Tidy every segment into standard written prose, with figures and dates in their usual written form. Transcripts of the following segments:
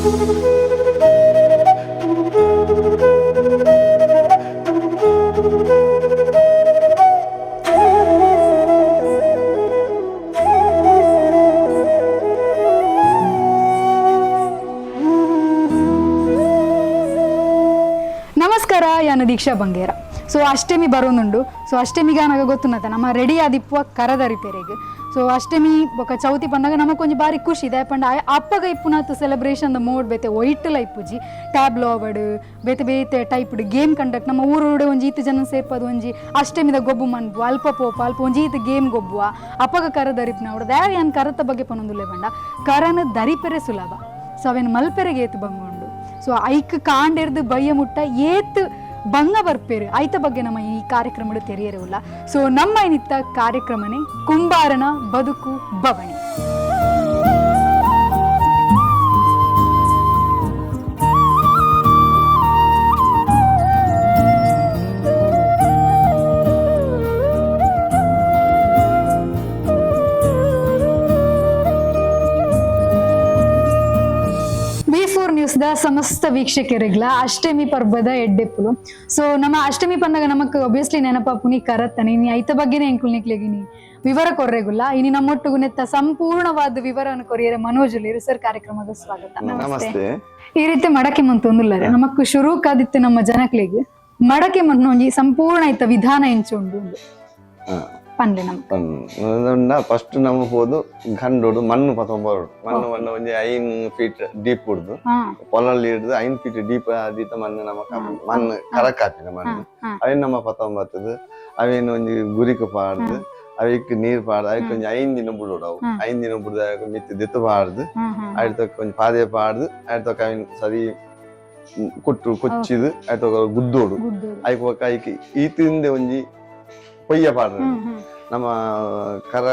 ನಮಸ್ಕಾರ, ಯಾನ ದೀಕ್ಷಾ ಬಂಗೇರ. ಸೊ ಅಷ್ಟಮಿ ಬರೋನುಂಡು. ಸೊ ಅಷ್ಟಮಿಗೆ ಅನಗ ಗೊತ್ತುನ್ನತ ನಮ್ಮ ರೆಡಿ ಆದಿಪ್ಪುವ ಕರದ ರಿಪೇರಿಗೆ. ಸೊ ಅಷ್ಟಮಿ ಬೊಕ ಚೌತಿ ಪಂಡಗ ನಮಕ್ ಒಂಜಿ ಬಾರಿ ಖುಷಿ ಇದೆ ಪಂಡ ಅಪ್ಪಗ ಇಪ್ಪುನಾತು ಸೆಲೆಬ್ರೇಷನ್ the mode ಬೇತೆ ಒಯ್ಟುಲ ಇಪ್ಪುಜಿ. ಟ್ಯಾಬ್ಲೋ ಅವಡು ಬೇತೆ ಬೇತೆ ಟೈಪ್ಡ್ ಗೇಮ್ ಕಂಡಕ್ಟ್ ನಮ್ಮ ಊರುಡೆ ಒಂಜಿ ಈತ್ ಜನ ಸೇರ್ಪದು ಒಂಜಿ ಅಷ್ಟಮಿದ ಗೊಬ್ಬು ಮನ್ಪು ಅಲ್ಪ ಪೋಪ ಅಲ್ಪ ಒಂಜಿ ಈತ್ ಗೇಮ್ ಗೊಬ್ಬುವ ಅಪ್ಪಗ ಕರ ದರಿಪ್ನ ಅವಡು ದಾಯ ಯಾನ್ ಕರತ ಬಗ್ಗೆ ಪನೊಂದುಲ್ಲೆ ಪಂಡ ಕರನ ದರಿಪೆರೆ ಸುಲಭ. ಸೊ ಅವೇನು ಮಲ್ಪೆರೆಗೆ ಏತು ಬಂಗುಂಡು. ಸೊ ಐಕ್ ಕಾಂಡೆರ್ದು ಬಯ್ಯ ಮುಟ್ಟ ಏತ್ ಬಂಗ ಬರ್ಪೇರು ಐತ ಬಗ್ಗೆ ನಮ್ಮ ಈ ಕಾರ್ಯಕ್ರಮಡು ತೆರೆಯರಲ್ಲ. ಸೊ ನಮ್ಮ ಏನಿತ್ತ ಕಾರ್ಯಕ್ರಮನೇ ಕುಂಬಾರನ ಬದುಕು ಬವಣಿ. ಬಿ ಫೋರ್ ನ್ಯೂಸ್ the ಸಮಸ್ತ ವೀಕ್ಷಕರಿಗ್ಲ ಅಷ್ಟಮಿ ಪರ್ಬದ ಎಡ್ಡೆಪ್ಪುಲು. ಸೊ ನಮ್ಮ ಅಷ್ಟಮಿ ಪಂದಾಗ ನಮಕ್ ಒಬ್ವಿಯಸ್ಲಿ ನೆನಪಾಪುನಿ ಕರತ್ತನೆ. ಇನಿ ಐತ ಬಗ್ಗೆನೇ ಎಂಕುಲ್ನಿಕ್ಲೆಗಿನಿ ವಿವರ ಕೊರ್ರೆಗುಲ್ಲ. ಇನಿ ನಮ್ಮೊಟ್ಟುಗು ನೆತ್ತ ಸಂಪೂರ್ಣವಾದ ವಿವರವನ್ನು ಕೊರಿಯರೆ ಮನೋಜ್ ಲೇರು ಸರ್. ಕಾರ್ಯಕ್ರಮದ ಸ್ವಾಗತ. ನಮಸ್ತೆ. ಈ ರೀತಿ ಮಡಕೆ ಮಂತೊಂದುಲ್ಲರೆ ನಮಕ್ ಶುರುಕಾದಿತ್ತು ನಮ್ಮ ಜನಕ್ಲೆಗ್ ಮಡಕೆ ಮಣ್ಣು ಒಂಜಿ ಸಂಪೂರ್ಣ ಐತ ವಿಧಾನ ಎಂಚುಂಡು ಪನ್ಲೆ ನಮಕ್. ಫಸ್ಟ್ ನಮ್ಮ ಹೋದು ಗಂಡೋಡು ಮಣ್ಣು ಪತ್ತೊಂಬರೋಡು ಮಣ್ಣು ಮಣ್ಣು ಒಂಜಿ 5 ಫೀಟ್ ಡೀಪ್ ಹುಡ್ದು ಪೊಲಲ್ಲಿ ಹಿಡ್ದು 5 ಫೀಟ್ ಡೀಪ್ ಆದಿತ್ತ ಮಣ್ಣು ನಮ್ಮ ಕಾಪುಂಡು. ಮಣ್ಣು ಕರಕ್ ಹಾಪಿನ ಮಣ್ಣು ಅವೇನು ನಮ್ಮ ಪತ್ತೊಂಬತ್ತದು ಅವೇನು ಒಂಜಿ ಗುರಿಕು ಪಾಡ್ದು ಅವಿಕ್ ನೀರ್ ಪಾಡ್ದು ಅವಕ್ಕೆ ಒಂಜಿ 5 ದಿನ ಬಿಡೋಡು ಅವು 5 ದಿನ ಬಿಡ್ದು ಅವಕ್ಕೆ ಮಿತ್ತು ದಿತ್ತು ಪಾಡ್ದು ಹಾ ಹಾ ಅಯ್ತಕ್ಕ ಒಂಜಿ ಪಾದೆ ಪಾಡ್ದು ಅಯ್ತಕ್ಕ ಅವಿನ ಸರಿ ಕೊಟ್ಟು ಕೊಚ್ಚಿದು ಅಯ್ತಕ್ಕ ಗುದ್ದೋಡು. ಗುಡ್ಡು. ಐಕ್ ಬೊಕ್ಕ ಐಕ್ ಈತಿಂದೆ ಒಂಜಿ ಪೊಯ್ಯ ಪಾಡ್ದು ಹ್ಮ್ ಹ್ಮ್ ನಮ್ಮ ಕರ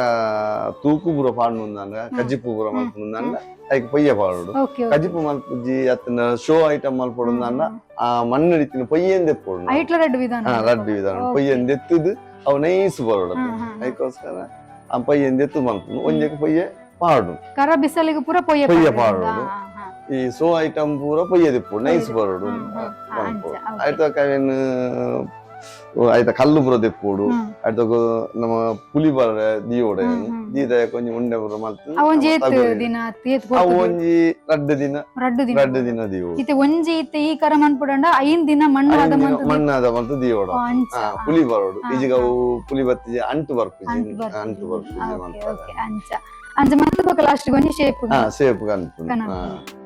ತೂಕು ಪೂರ ಪಾಡ್ನುಂದಾಂಡ ಕಜ್ಜಿಪ್ಪು ಪೂರ ಮಲ್ಪುಂದಾಂಡ ಐಕ್ ಪೊಯ್ಯ ಪಾಡೋಡು. ಓಕೆ. ಕಜ್ಜಿಪ್ಪು ಮಲ್ಪುಜಿ ಅತ್ತನ ಶೋ ಐಟಮ್ ಮಲ್ಪೊಡುಂದಾಂಡ ಆ ಮಣ್ಣು ರೀತಿನ ಪೊಯ್ಯಂದೆ ಪೋಡು. ಐಟ್ಲ ರಡ್ಡು ವಿಧಾನ. ಹಾ, ರಡ್ಡು ವಿಧಾನ. ಪೊಯ್ಯಂದೆ ಎತ್ತುದು ಅವು ನೈಸ್ ಬರೋಡು. ಹ್ಮ್, ಹ್ಮ್. ಐಕೋಸ್ಕರ ಆ ಪೊಯ್ಯಂದೆ ಎತ್ತು ಮಲ್ಪುನು ಒಂಜೆಕ್ ಪೊಯ್ಯೆ ಪಾಡು. ಕರ ಬಿಸಲಿಗೆ ಪೂರ ಪೊಯ್ಯ ಪೊಯ್ಯ ಪಾಡುಂಡಾ? ಪಾಡೋಡು. ಹಾ, ಹಾ. ಈ ಶೋ ಐಟಮ್ ಪೂರ ಪೊಯ್ಯ ದಿಪ್ಪು ನೈಸ್ ಬರೋಡು. ಹ್ಮ್, ಹ್ಮ್. ಹಾ, ಅಂಚ, ಓಕೆ. ಆಯ್ತಕ್ಕ ಅವೇನು ಆಯ್ತ ಕಲ್ಲು ಪೂರ ದೆಪ್ಪೋಡು. ಆಯ್ತಕ್ಕ ನಮ್ಮ ಪುಲಿ ಬರ ದಿಯೋಡೆ ಹ್ಮ್, ಹ್ಮ್. ದೀದ ಕೊಂಚ ಉಂಡೆ ಪೂರ ಮಲ್ತು ಆ ಒಂಜಿ ನಮ್ಮ ಏತ್ ತಗೊಳ್ಳಿ. ದಿನ ಏತ್ ಅವು ಪೊರ್ತುಗು? ಒಂಜಿ ರಡ್ಡು ದಿನ. ರಡ್ಡು ದಿನ. ರಡ್ಡು ದಿನ ದಿಯೋಡು. ಇತ್ತೆ ಒಂಜಿ ಇತ್ತೆ ಈ ಕರ ಮನ್ಪುಡಂಡ 5 ದಿನ ಮಣ್ಣು ಹದ 5 ದಿನ ಮಂತುದು. ಮಣ್ಣಾದ ಮಲ್ತು ದಿಯೋಡು. ಅಂಚ. ಪುಲಿ ಬರೋಡು. ಈಜಿಗ ಅವು ಪುಲಿ ಬತ್ತಿಜಿ ಅಂಟು ಬರ್ಪುಜಿ. ಅಂಟು ಬರ್ಪುಜಿ. ಅಂಟು ಬರ್ಪುಜಿ ಓಕೆ. ಮಲ್ಪರೆ. ಓಕೆ, ಅಂಚ ಅಂಚ ಮಂತು ಬೊಕ ಲಾಸ್ಟ್ ಒಂಜಿ ಶೇಪ್. ಹಾ, ಸೇಪು ಕನ್ಪುಂಡು. ಕನಪುಂಡು.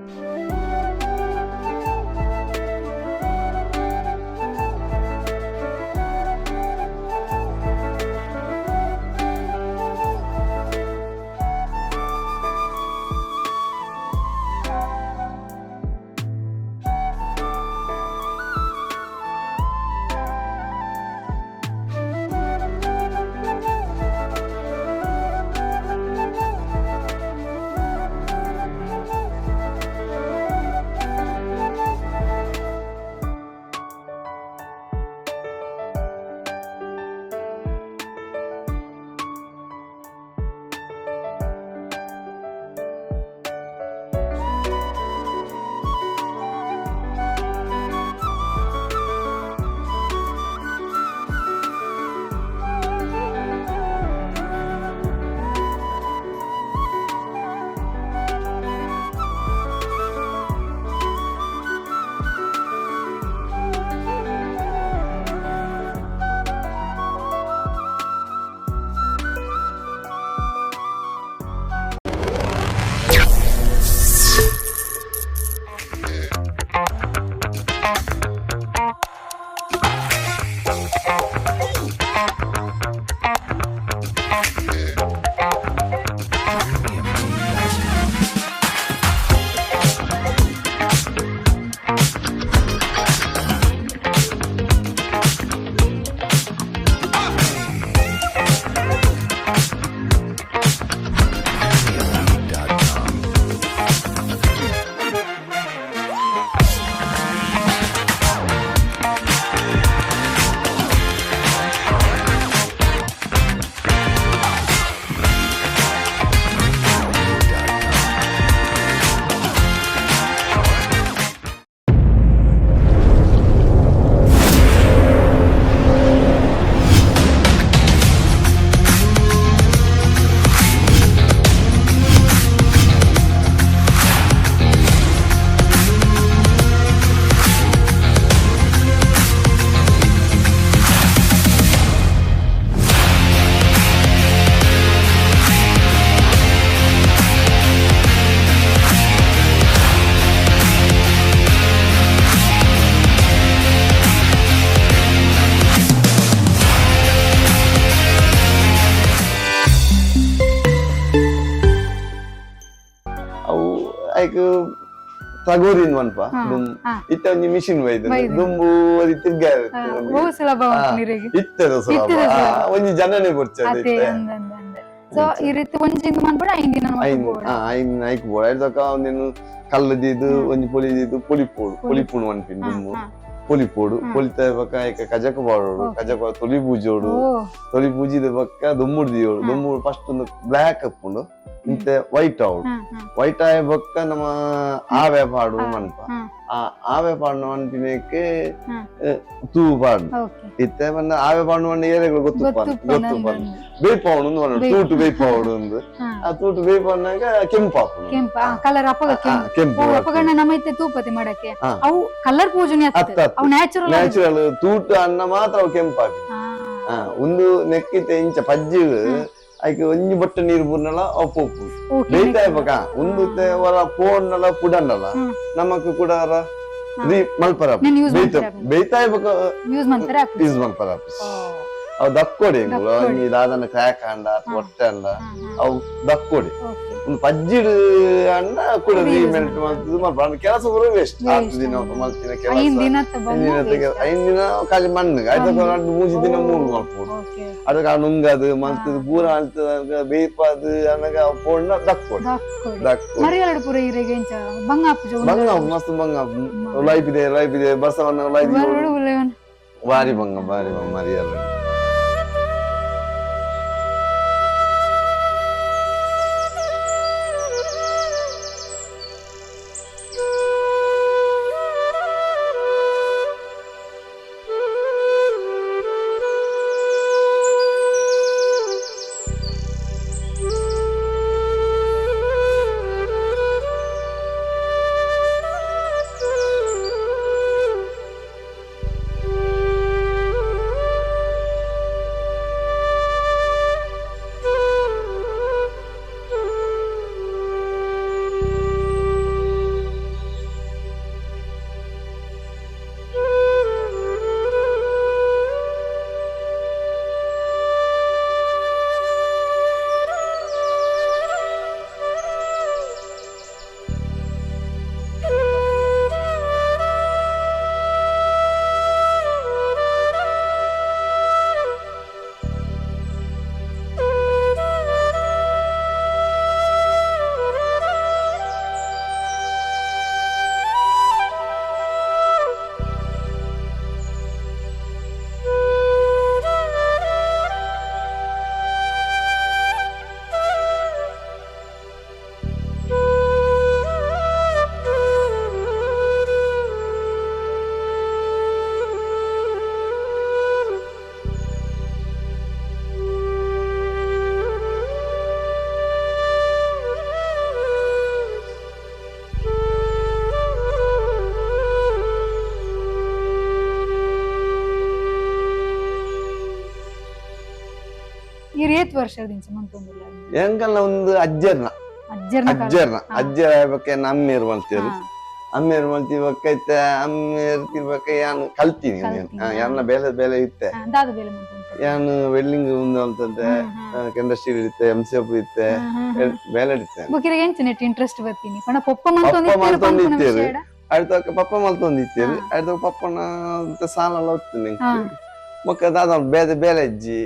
ತಗೋರಿನ್ ಮನ್ಪ. ಹಾ, ಹಾ. ಇತ್ತ ಒಂಜಿ ಮಿಷಿನ್ ಬೈದು ಬೈದು. ದುಂಬು ಒರಿ ತಿರ್ಗ ಓ ಸುಲಭ ಉಂಟು ನಿರೆಗೆ. ಇತ್ತದ ಸುಲಭ. ಇತ್ತದ ಸುಲಭ. ಒಂಜಿ ಜನನೇ ಕೊರ್ಚದ. ಅದೇ ಇತ್ತೆ ಅಂದ್ ಅಂದ್ ಅಂದ್. ಸೊ ಈ ರೀತಿ ಒಂಜಿ ಮನ್ಪಡ ಐನ್ ದಿನ ಐನ್ ಐನ್ ಐಕ್ ಬೋಡ ಐತಕ ಒಂದಿನು ಕಲ್ಲು ದೀದು ಒಂಜಿ ಪೊಲಿ ದೀದು ಪೊಲಿಪೋಡು, ಪೊಲಿಪುಣು ಮನ್ಪಿನ್ ದುಂಬು. ಪೊಲಿಪೋಡು, ಪೊಲಿತ ಬೊಕ್ಕ ಐಕ ಕಜಕ ಪಾಡೋಡು, ಕಜಕ ತೊಲಿ ಪೂಜೋಡು. ಓ. ತೊಲಿ ಪೂಜಿದ ಬೊಕ್ಕ ದೊಮ್ಮುಡು ದಿಯೋಡು. ದೊಮ್ಮುಡು ಫಸ್ಟ್ ಒಂದು ಬ್ಲ್ಯಾಕ್ ಅಪ್ಪುಂಡು, ಇಂತೆ ವೈಟ್ ಆವಡು. ಹಾ ಹಾ ವೈಟ್ ಆಯ ಬೊಕ್ಕ ನಮ್ಮ ಆವೆ ಪಾಡು ಮನ್ಪ. ಆ ಆವೆ ಪಾಡು ಮನ್ಪಿನಕ್ಕೆ ತೂ ಪಾಡು. ಇತ್ತೆ ಪಂಡ ಆವೆ ಪಾಡು ಮಣ್ಣ ಏರೆಗಳು ಗೊತ್ತು. ಗೊತ್ತುಪ್ಪು. ಗೊತ್ತು. ಬೇಯ್ಪಾವಡು ಒಂದು ಮಣ್ಣು ತೂಟು ಬೇಯ್ಪಾವಡು ಒಂದು. ಆ ತೂಟು ಬೇಯ್ಪಾಡ್ನಾಗ ಕೆಂಪಾಪುಂಡು. ಕೆಂಪ ಕಲರ್ ಅಪ್ಪಗ ಕೆಂಪು. ಕೆಂಪು. ಅಪ್ಪಗಣ್ಣ ನಮ್ಮ ಇತ್ತೆ ತೂಪತಿ ಮಾಡಕ್ಕೆ ಅವು ಕಲರ್ ಪೂಜನೆ. ಅತ್ತ ಅತ್ತ. ಅವು ನ್ಯಾಚುರಲ್. ನ್ಯಾಚುರಲ್. ತೂಟು ಅನ್ನ ಮಾತ್ರ ಅವು ಕೆಂಪಾಪಿ. ಒಂದು ನೆಕ್ಕಿತೆ ಇಂಚ ಪಜ್ಜಿ ಐಕ್ ಒಂಜಿ ಬೊಟ್ಟ ನೀರು ಬೂರ್ನಲ ಅವು ಪೋಪು ಬೇಯ್ತಾ ಬೊಕ ಒಂದು ಹೊರ ಪೋನ್ನಲ ಪುಡನ್ನಲ ನಮಕ್ ಕೂಡ ರೀ ಮಲ್ಪರ. ನೆನ್ use ಬೇಯ್ತ ಮಲ್ಪರ. ಬೇಯ್ತಾ ಬೊಕ ಯೂಸ್ ಮಾಡ್ತಾರೆ. ಯೂಸ್ ಮಲ್ಪರ. ಅವು ದಕ್ಕೊಡಿ ಎಂಕುಲು ಒಂಜಿ ದಾದನ ಕ್ರ್ಯಾಕ್ ಅಂಡ ಅಥವಾ ಹೊಟ್ಟೆ ಅಂಡ ಅವು ದಕ್ಕೊಡಿ. ಒಂದು ಪಜ್ಜಿಡ್ ಅಂಡ ಕೂಡ ರೀಮೆಲ್ಟ್ ಮಲ್ತದು ಮಲ್ಪ. ಅಂಡ ಕೆಲಸ ಪೂರ ವೇಸ್ಟ್ ಆತು. ದಿನ ಮಲ್ತಿನ ಕೆಲಸ ಐನ್ ದಿನ. ಐನ್ ದಿನ ಖಾಲಿ ಮಣ್ಣು ಆಯ್ತು. ರಡ್ಡ್ ಮೂಜಿ ದಿನ ಮೂರು ಮಲ್ಪೊಡು. ಅದಕ್ಕೆ ಆ ನುಂಗದು ಮಲ್ತದು ಪೂರ ಮಲ್ತದ ಬೇಯ್ಪಾದು ಅನಗ ಪೋಂಡ ದಕ್ಕೊಡಿ ದಕ್ಕೊಡಿ. ಮರಿಯಲಡು ಪೂರ ಇರೆಗೆ ಎಂಚ ಬಂಗ ಆಪುಜ? ಬಂಗ, ಮಸ್ತ್ ಬಂಗ. ಲೈಫ್ ಇದೆ, ಲೈಫ್ ಇದೆ. ಬಸವಣ್ಣ ಲೈಫ್. ಬಾರಿ ಬಂಗ, ಬಾರಿ ಬಂಗ ಮರಿಯಲ್ಲ. ಇರ್ ಏತ್ ವರ್ಷದಿಂದ ಮಂತೊಂದುಲ್ಲ? ಎಂಕಲ್ನ ಒಂದು ಅಜ್ಜರ್ನ. ಅಜ್ಜರ್ನ ಕಾಲ. ಅಜ್ಜರ್ನ. ಅಜ್ಜರ ಬಗ್ಗೆ ಅಮ್ಮೇರು ಮಲ್ತೇರು. ಅಮ್ಮೇರು ಮಲ್ತಿ ಬೊಕ್ಕ ಇತ್ತೆ ಅಮ್ಮೇರು ತಿರ್ಬಕ್ಕ ಯಾನ್ ಕಲ್ತೀನಿ. ಕಲ್ತೀನಿ. ಯಾನ್ನ ಬೇಲೆ ಬೇಲೆ ಇತ್ತೆ. ದಾದ ಬೇಲೆ ಮಂತೊಂದು? ಯಾನ್ ವೆಲ್ಡಿಂಗ್ ಉಂದು ಅಂತಂತೆ, ಕೆಂಡಸ್ಟ್ರಿ ಇತ್ತೆ, ಎಂ ಸಿ ಎಫ್ ಇತ್ತೆ, ಬೇಲೆ ಇತ್ತೆ. ಬೊಕಿರಿಗೆ ಎಂಚ ನೆಟ್ ಇಂಟ್ರೆಸ್ಟ್ ಬರ್ತೀನಿ ಪಂಡ ಪೊಪ್ಪ ಮಂತೊಂದು ಪಪ್ಪ ಇತ್ತೇರು ಪನ್ಪುನ ಮಲ್ತೊಂದು. ವಿಷಯಡ. അടുത്തൊക്കെ ಪಪ್ಪ ಮಲ್ತೊಂದಿತ್ತೇರು. അടുത്ത ಪಪ್ಪನ ಸಾಲಲ್ಲ ಒತ್ತುಂಡು. ಬೊಕ್ಕ ದಾದ ಬೇರೆ ಬೇಲೆ ಇಜ್ಜಿ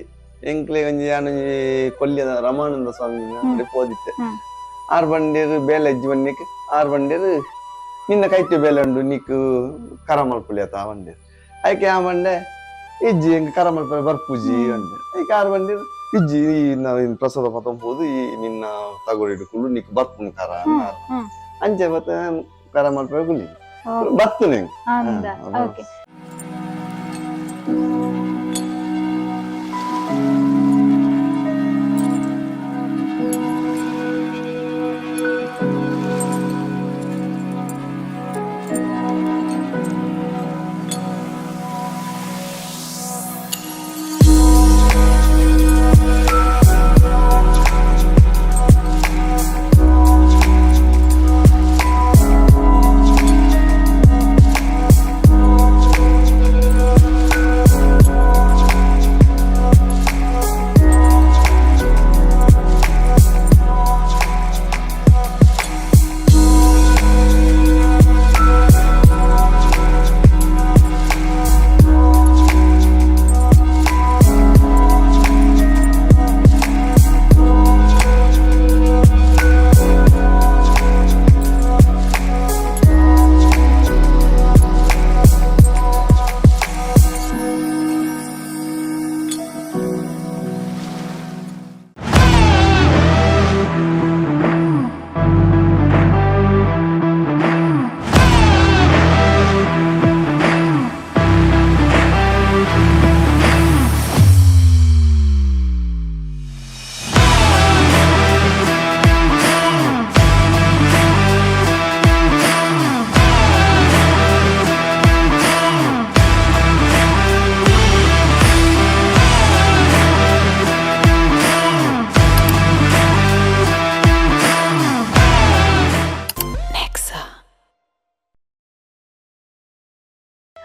ಎಂಕ್ಲೆ. ಒಂಜಿ ಯಾನೊಂಜಿ ಕೊಲ್ಯದ ರಮಾನಂದ ಸ್ವಾಮಿ ಪೋದಿತ್ತೆ. ಆರ್ ಬಂಡೇರು ಬೇಲೆ ಇಜ್ಜಿ ಬನ್ನಿಕ್. ಆರ್ ಬಂಡೇರು ನಿನ್ನ ಕೈತೆ ಬೇಲೆ ಉಂಡು, ನಿಕ್ ಕರ ಮಲ್ಪುಲಿ ಆತ ಬಂಡೇರು. ಐಕೆ ಆ ಬಂಡೆ ಇಜ್ಜಿ, ಎಂಕ್ ಕರ ಮಲ್ಪಲೆ ಬರ್ಪುಜಿ ಅಂದೆ. ಐಕೆ ಆರ್ ಬಂಡೇರು ಇಜ್ಜಿ, ಈ ನಾವು ಪ್ರಸಾದ ಪತ್ತೊಂಬೋದು, ಈ ನಿನ್ನ ತಗೊಳಿಡು ಕುಳ್ಳು, ನಿಕ್ ಬರ್ಪುನು ಕರ. ಅಂಚೆ ಬತ್ತ ಕರ ಮಲ್ಪಲೆ ಕುಲ್ಲಿ ಬತ್ತು ನಿಂಗೆ. ಅಂದ. ಓಕೆ.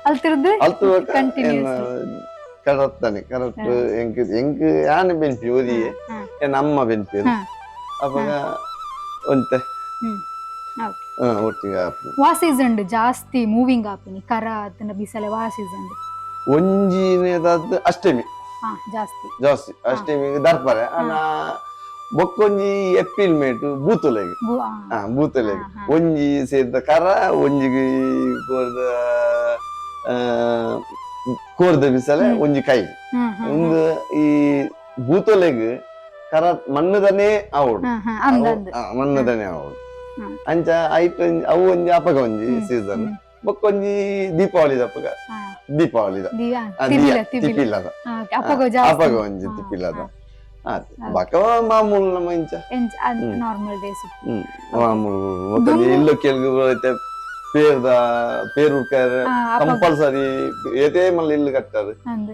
ಅಲ್ತಿರ್ದು ಅಲ್ತು ಕಂಟಿನ್ಯೂಸ್. ಕರತ್ತಾನೆ ಕರೆಕ್ಟ್. ಎಂಕ್ ಎಂಕ್ ಯಾನ್ ಬೆನ್ಪಿ ಒರಿಯೆ, ಎನ್ನ ಅಮ್ಮ ಬೆನ್ಪಿ. ಅಪಗ ಒಂತೆ ಹ್ಮ್ ಓಕೆ. ಒಟ್ಟಿಗೆ ಆಪುಂಡು. ವಾ ಸೀಸನ್ ಜಾಸ್ತಿ ಮೂವಿಂಗ್ ಆಪಿನಿ, ಕರ ಅತ್ತಂಡ ಬಿಸಲೆ, ವಾ ಸೀಸನ್? ಒಂಜಿನೇದಾದ್ ಅಷ್ಟಮಿ. ಹಾ, ಜಾಸ್ತಿ. ಜಾಸ್ತಿ ಅಷ್ಟಮಿಗೆ ದರ್ಪರೆ ಅನ. ಬೊಕ್ಕೊಂಜಿ ಏಪ್ರಿಲ್ ಮೇಟ್ ಬೂತುಲೆಗ್. ಆ ಬೂತುಲೆಗ್. ಒಂಜಿ ಸೇರ್ದ ಕರ, ಒಂಜಿಗೆ ಕೋರ್ದ ಕೋರ್ದ ಬಿಸಲೆ, ಒಂಜಿ ಕೈ. ಹ್ಮ್ ಹ್ಮ್ ಒಂದು ಈ ಬೂತೊಲೆಗ್ ಕರ ಮಣ್ಣುದನೇ ಆವೊಡು. ಹಾ, ಹಾ, ಅಂದ್ ಅಂದ್. ಮಣ್ಣುದನೇ ಆವೊಡು. ಅಂಚ ಐಟ್ ಅವು ಒಂಜಿ ಅಪಗ ಒಂಜಿ ಸೀಸನ್. ಬೊಕ್ಕೊಂಜಿ ದೀಪಾವಳಿದ ಅಪಗ. ದೀಪಾವಳಿದ ತಿಬಿಲ ತಿಬಿಲ. ತಿಪಿಲದ. ಅಪಗ ಜಾಸ್ತಿ. ಅಪಗ ಒಂಜಿ ತಿಪಿಲದ ಆತ್. ಬೊಕ ಮಾಮೂಲು ನಮ್ಮ ಇಂಚ. Normal days. ಮಾಮೂಲು. ಬೊಕ್ಕ ಇಲ್ಲು ಕೆಲ್ಗು ಐತೆ ಪೇರ್ದ ಪೇರು ಉಡ್ಕಾರ ಕಂಪಲ್ಸರಿ. ಏತೇ ಮಲ್ಲ ಇಲ್ಲು ಕಟ್ಟಾರು ಅಂದ್.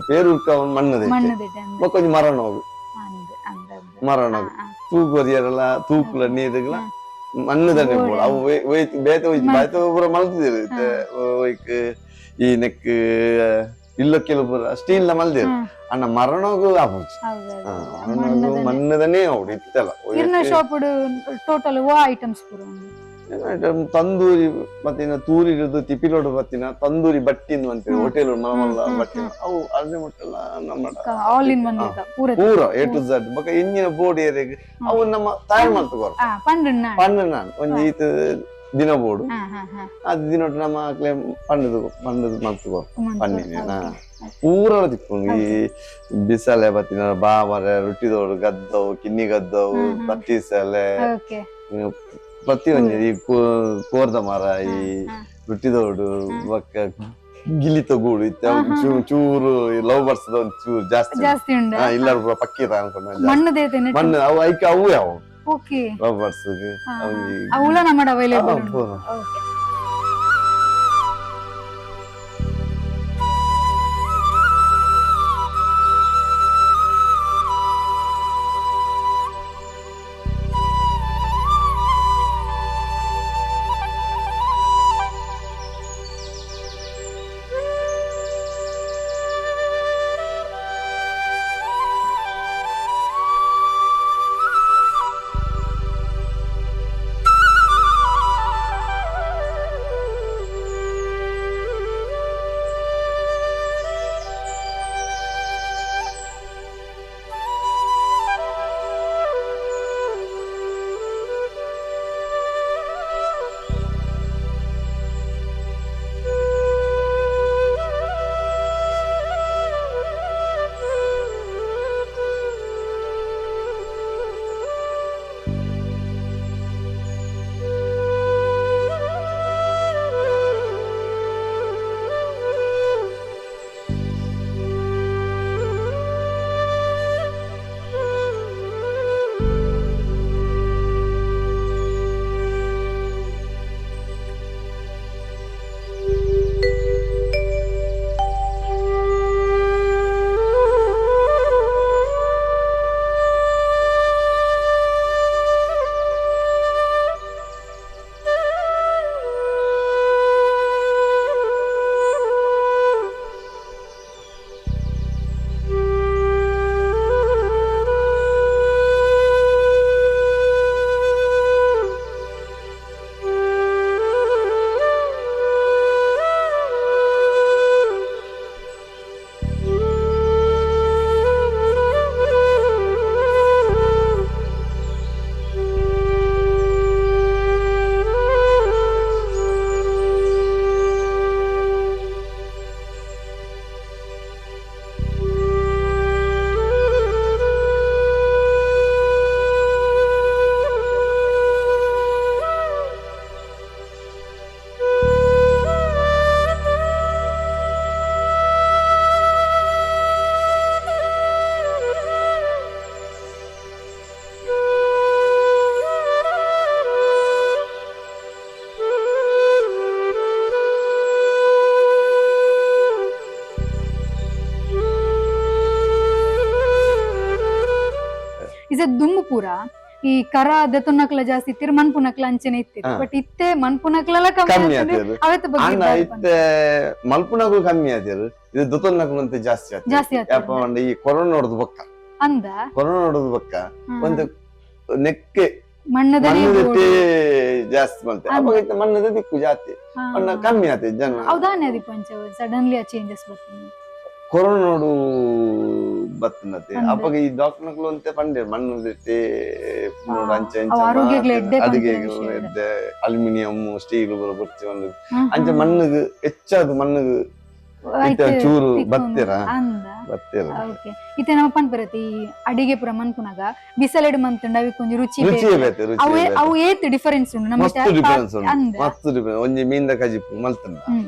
ಪೇರು ಉಡ್ಕ ಮಣ್ಣದ. ಮಣ್ಣದಿಟ್ಟೆ ಅಂದ್. ಬೊಕ್ಕ ಒಂಜಿ ಮರಣೋಗು. ಅಂದ್ ಅಂದ್ ಅಂದ್. ಮರಣೋಗು ತೂಕು ಒರಿಯರಲ್ಲ, ತೂಕುಲ ನೀರುಗಳ ಮಣ್ಣುದನೆ ಬೋಡು. ಅವು ಒಯ್ತ್ ಬೇತೆ ಒಯ್ತು ಬೇತೆ ಪೂರ ಮಲ್ತಿದ್ರು. ಇತ್ತೆ ಒಯ್ಕ್ ಈ ನೆಕ್ ಇಲ್ಲ ಕೆಲವು ಪೂರ ಸ್ಟೀಲ್ ನ ಮಲ್ದೇರು. ಅಣ್ಣ ಮರಣೋಗು ಆಪುಜಿ. ಹೌದು. ಮರಣೋಗು ಮಣ್ಣದನೇ ಅವಡು ಇತ್ತೆಲ್ಲ. ಇರ್ನ ಶಾಪ್ ಟೋಟಲ್ ವಾ ಐಟಮ್ಸ್ ಪೂರ ಉಂಡು? ತಂದೂರಿ ಮತ್ತಿನ ತೂರಿರುದು ತಿಪಿಲೋಡು ಬತ್ತಿನ ತಂದೂರಿ ಬಟ್ಟಿಂದು ಅಂತೀವಿ. ಹೋಟೆಲ್ ಮಲ್ಲ ಬಟ್ಟಿ ಅವು ಅರ್ಧ ಮುಟ್ಟೆಲ್ಲ ನಮ್ಮ. ಆಲ್ ಇನ್ ಒನ್ ಪೂರ. ಪೂರ ಎ ಟು ಝಡ್. ಬೊಕ ಇಂಜಿನ ಬೋರ್ಡ್ ಏರಿಯಾಗ ಅವು ನಮ್ಮ ತಾಯಿ ಮಲ್ತು. ಪಂಡ. ಪಂಡ ನಾನು ಒಂಜಿ ಈತ ದಿನ ಬೋರ್ಡು. ಹಾ ಹಾ ಹಾ ಅದು ದಿನೊಟ್ಟು ನಮ್ಮ ಆಕ್ಲೆ ಪಂಡದು ಪಂಡದು ಮಲ್ತು ಪನ್ನಿನಿ. ಪೂರ ತಿಕ್ಕೊಂಡು ಈ ಬಿಸಲೆ ಬತ್ತಿನ ಬಾವರೆ ರೊಟ್ಟಿದೋಡು ಗದ್ದವು ಕಿನ್ನಿ ಗದ್ದವು ಪತ್ತಿ ಸಲೆ. ಪ್ರತಿ ಒಂಜಿ ಈ ಕೋರ್ದ ಮರ, ಈ ರೊಟ್ಟಿದೋಡು, ಬೊಕ್ಕ ಗಿಲಿತ ಗೂಡು ಇತ್ತೆ ಚೂರು ಲವ್ ಬರ್ಸ್ ಒಂದ್ ಚೂರು ಜಾಸ್ತಿ. ಜಾಸ್ತಿ ಉಂಡು. ಇಲ್ಲ ಪೂರ ಪಕ್ಕಿ ಅನ್ಕೊಂಡು. ಮಣ್ಣು ದೇತೇನೆ. ಮಣ್ಣು ಅವು ಐಕೆ ಅವು ಯಾವ ಲವ್ ಬರ್ಸ್. ಅವುಲ ನಮ್ಮ ಅವೈಲೇಬಲ್. ಪೂರ. ಓಕೆ. ಇಸ ದುಮ್ಮು ಪೂರ ಈ ಕರ ದೆತೊನ್ನಕ್ಲ ಜಾಸ್ತಿ ಇತ್ತಿರ್ ಮನ್ಪುನಕ್ಲ ಅಂಚೆನೆ ಇತ್ತಿತ್ತು. ಹಾ. ಬಟ್ ಇತ್ತೆ ಮನ್ಪುನಕ್ಲೆಲ್ಲ ಕಮ್ಮಿ ಕಮ್ಮಿ ಆತಂಡ್. ಆತಿರು. ಅವೆತ್ತ ಬಗ್ಗೆ ಅಣ್ಣ ದಾದ ಇತ್ತೆ ಮಲ್ಪುನಗು ಕಮ್ಮಿ ಆತಿರು, ಇದು ದುತೊನ್ನಕುಲು ಅಂತ ಜಾಸ್ತಿ ಆತಿರು. ಜಾಸ್ತಿ ಆತಿರು. ಯಾಪ ಪಂಡ ಈ ಕೊರೋನಾ ಹೊಡೆದು ಬೊಕ್ಕ. ಅಂದ ಕೊರೋನಾ ಹೊಡೆದು ಬೊಕ್ಕ ಹಾ. ಒಂದು ನೆಕ್ಕೆ ಮಣ್ಣದನೇ ಮಣ್ಣದಕ್ಕೆ ಬೋಡು. ಜಾಸ್ತಿ ಮಲ್ತೆ. ಅಂದ. ಅವಾಗ ಇತ್ತೆ ಮಣ್ಣದ ದಿಕ್ಕು ಜಾಸ್ತಿ. ಹಾ. ಮಣ್ಣ ಕಮ್ಮಿ ಆತಿ ಜನ. ಹೌದಾನೆ ಅದಿ ಪಂಚ ಸಡನ್ಲಿ ಆ ಚೇಂಜಸ್ ಬರ್ತದೆ. ಕೊರೋನಾಡು ಬತ್ತನತೆ. ಅಂದೆ. ಅವಾಗ ಈ ಡಾಕ್ಟರ್ನಕ್ಲು ಅಂತ ಪಂಡೆ ಮಣ್ಣು ದಿಟ್ಟಿ ನೋಡು ಅಂಚೆ ಅವು ಅಂಚೆ ಆರೋಗ್ಯಗ್ಲ ಎಡ್ಡೆ ಅಡಿಗೆ ಪನ್ಪಿನ ವಿಷಯ. ಎಡ್ಡೆ ಅಲ್ಯೂಮಿನಿಯಂ ಸ್ಟೀಲ್ ಬೊರ್ಚಿ ಒಂದು ಹಾ, ಅಂಚೆ ಹಾ. ಮಣ್ಣಿಗೆ ಹೆಚ್ಚಾದ ಮಣ್ಣಿಗೆ ಆಯ್ತು, ಇತ್ತೆ ಚೂರು ತಿಕ್ಕೊಂದು. ಬತ್ತೀರ ಅಂದ ಬತ್ತೀರ. ಓಕೆ, ಇತ್ತೆ ನಮ್ಮ ಪನ್ಪರತಿ ಈ ಅಡಿಗೆ ಪೂರ ಮನ್ಪುನಾಗ ಬಿಸಲೆಡ್ ಮಂತುಂಡ ಅವಿಕ್ ಒಂಜಿ ರುಚಿ ರುಚಿ ಬೇತೆ. ಬೇತೆ ರುಚಿ ಅವು ಬೇತೆ. ಅವು ಏತ್ ಡಿಫರೆನ್ಸ್ ಉಂಡು ನಮ್ಮ ಮಸ್ತ್ ಡಿಫರೆನ್ಸ್ ಉಂಟು. ಅಂದ ಮಸ್ತ್ ಡಿಫರೆನ್ಸ್. ಒಂಜಿ ಮೀನ್ದ ಕಜಿಪು ಮಲ್ತಂಡ ಹ್ಮ್.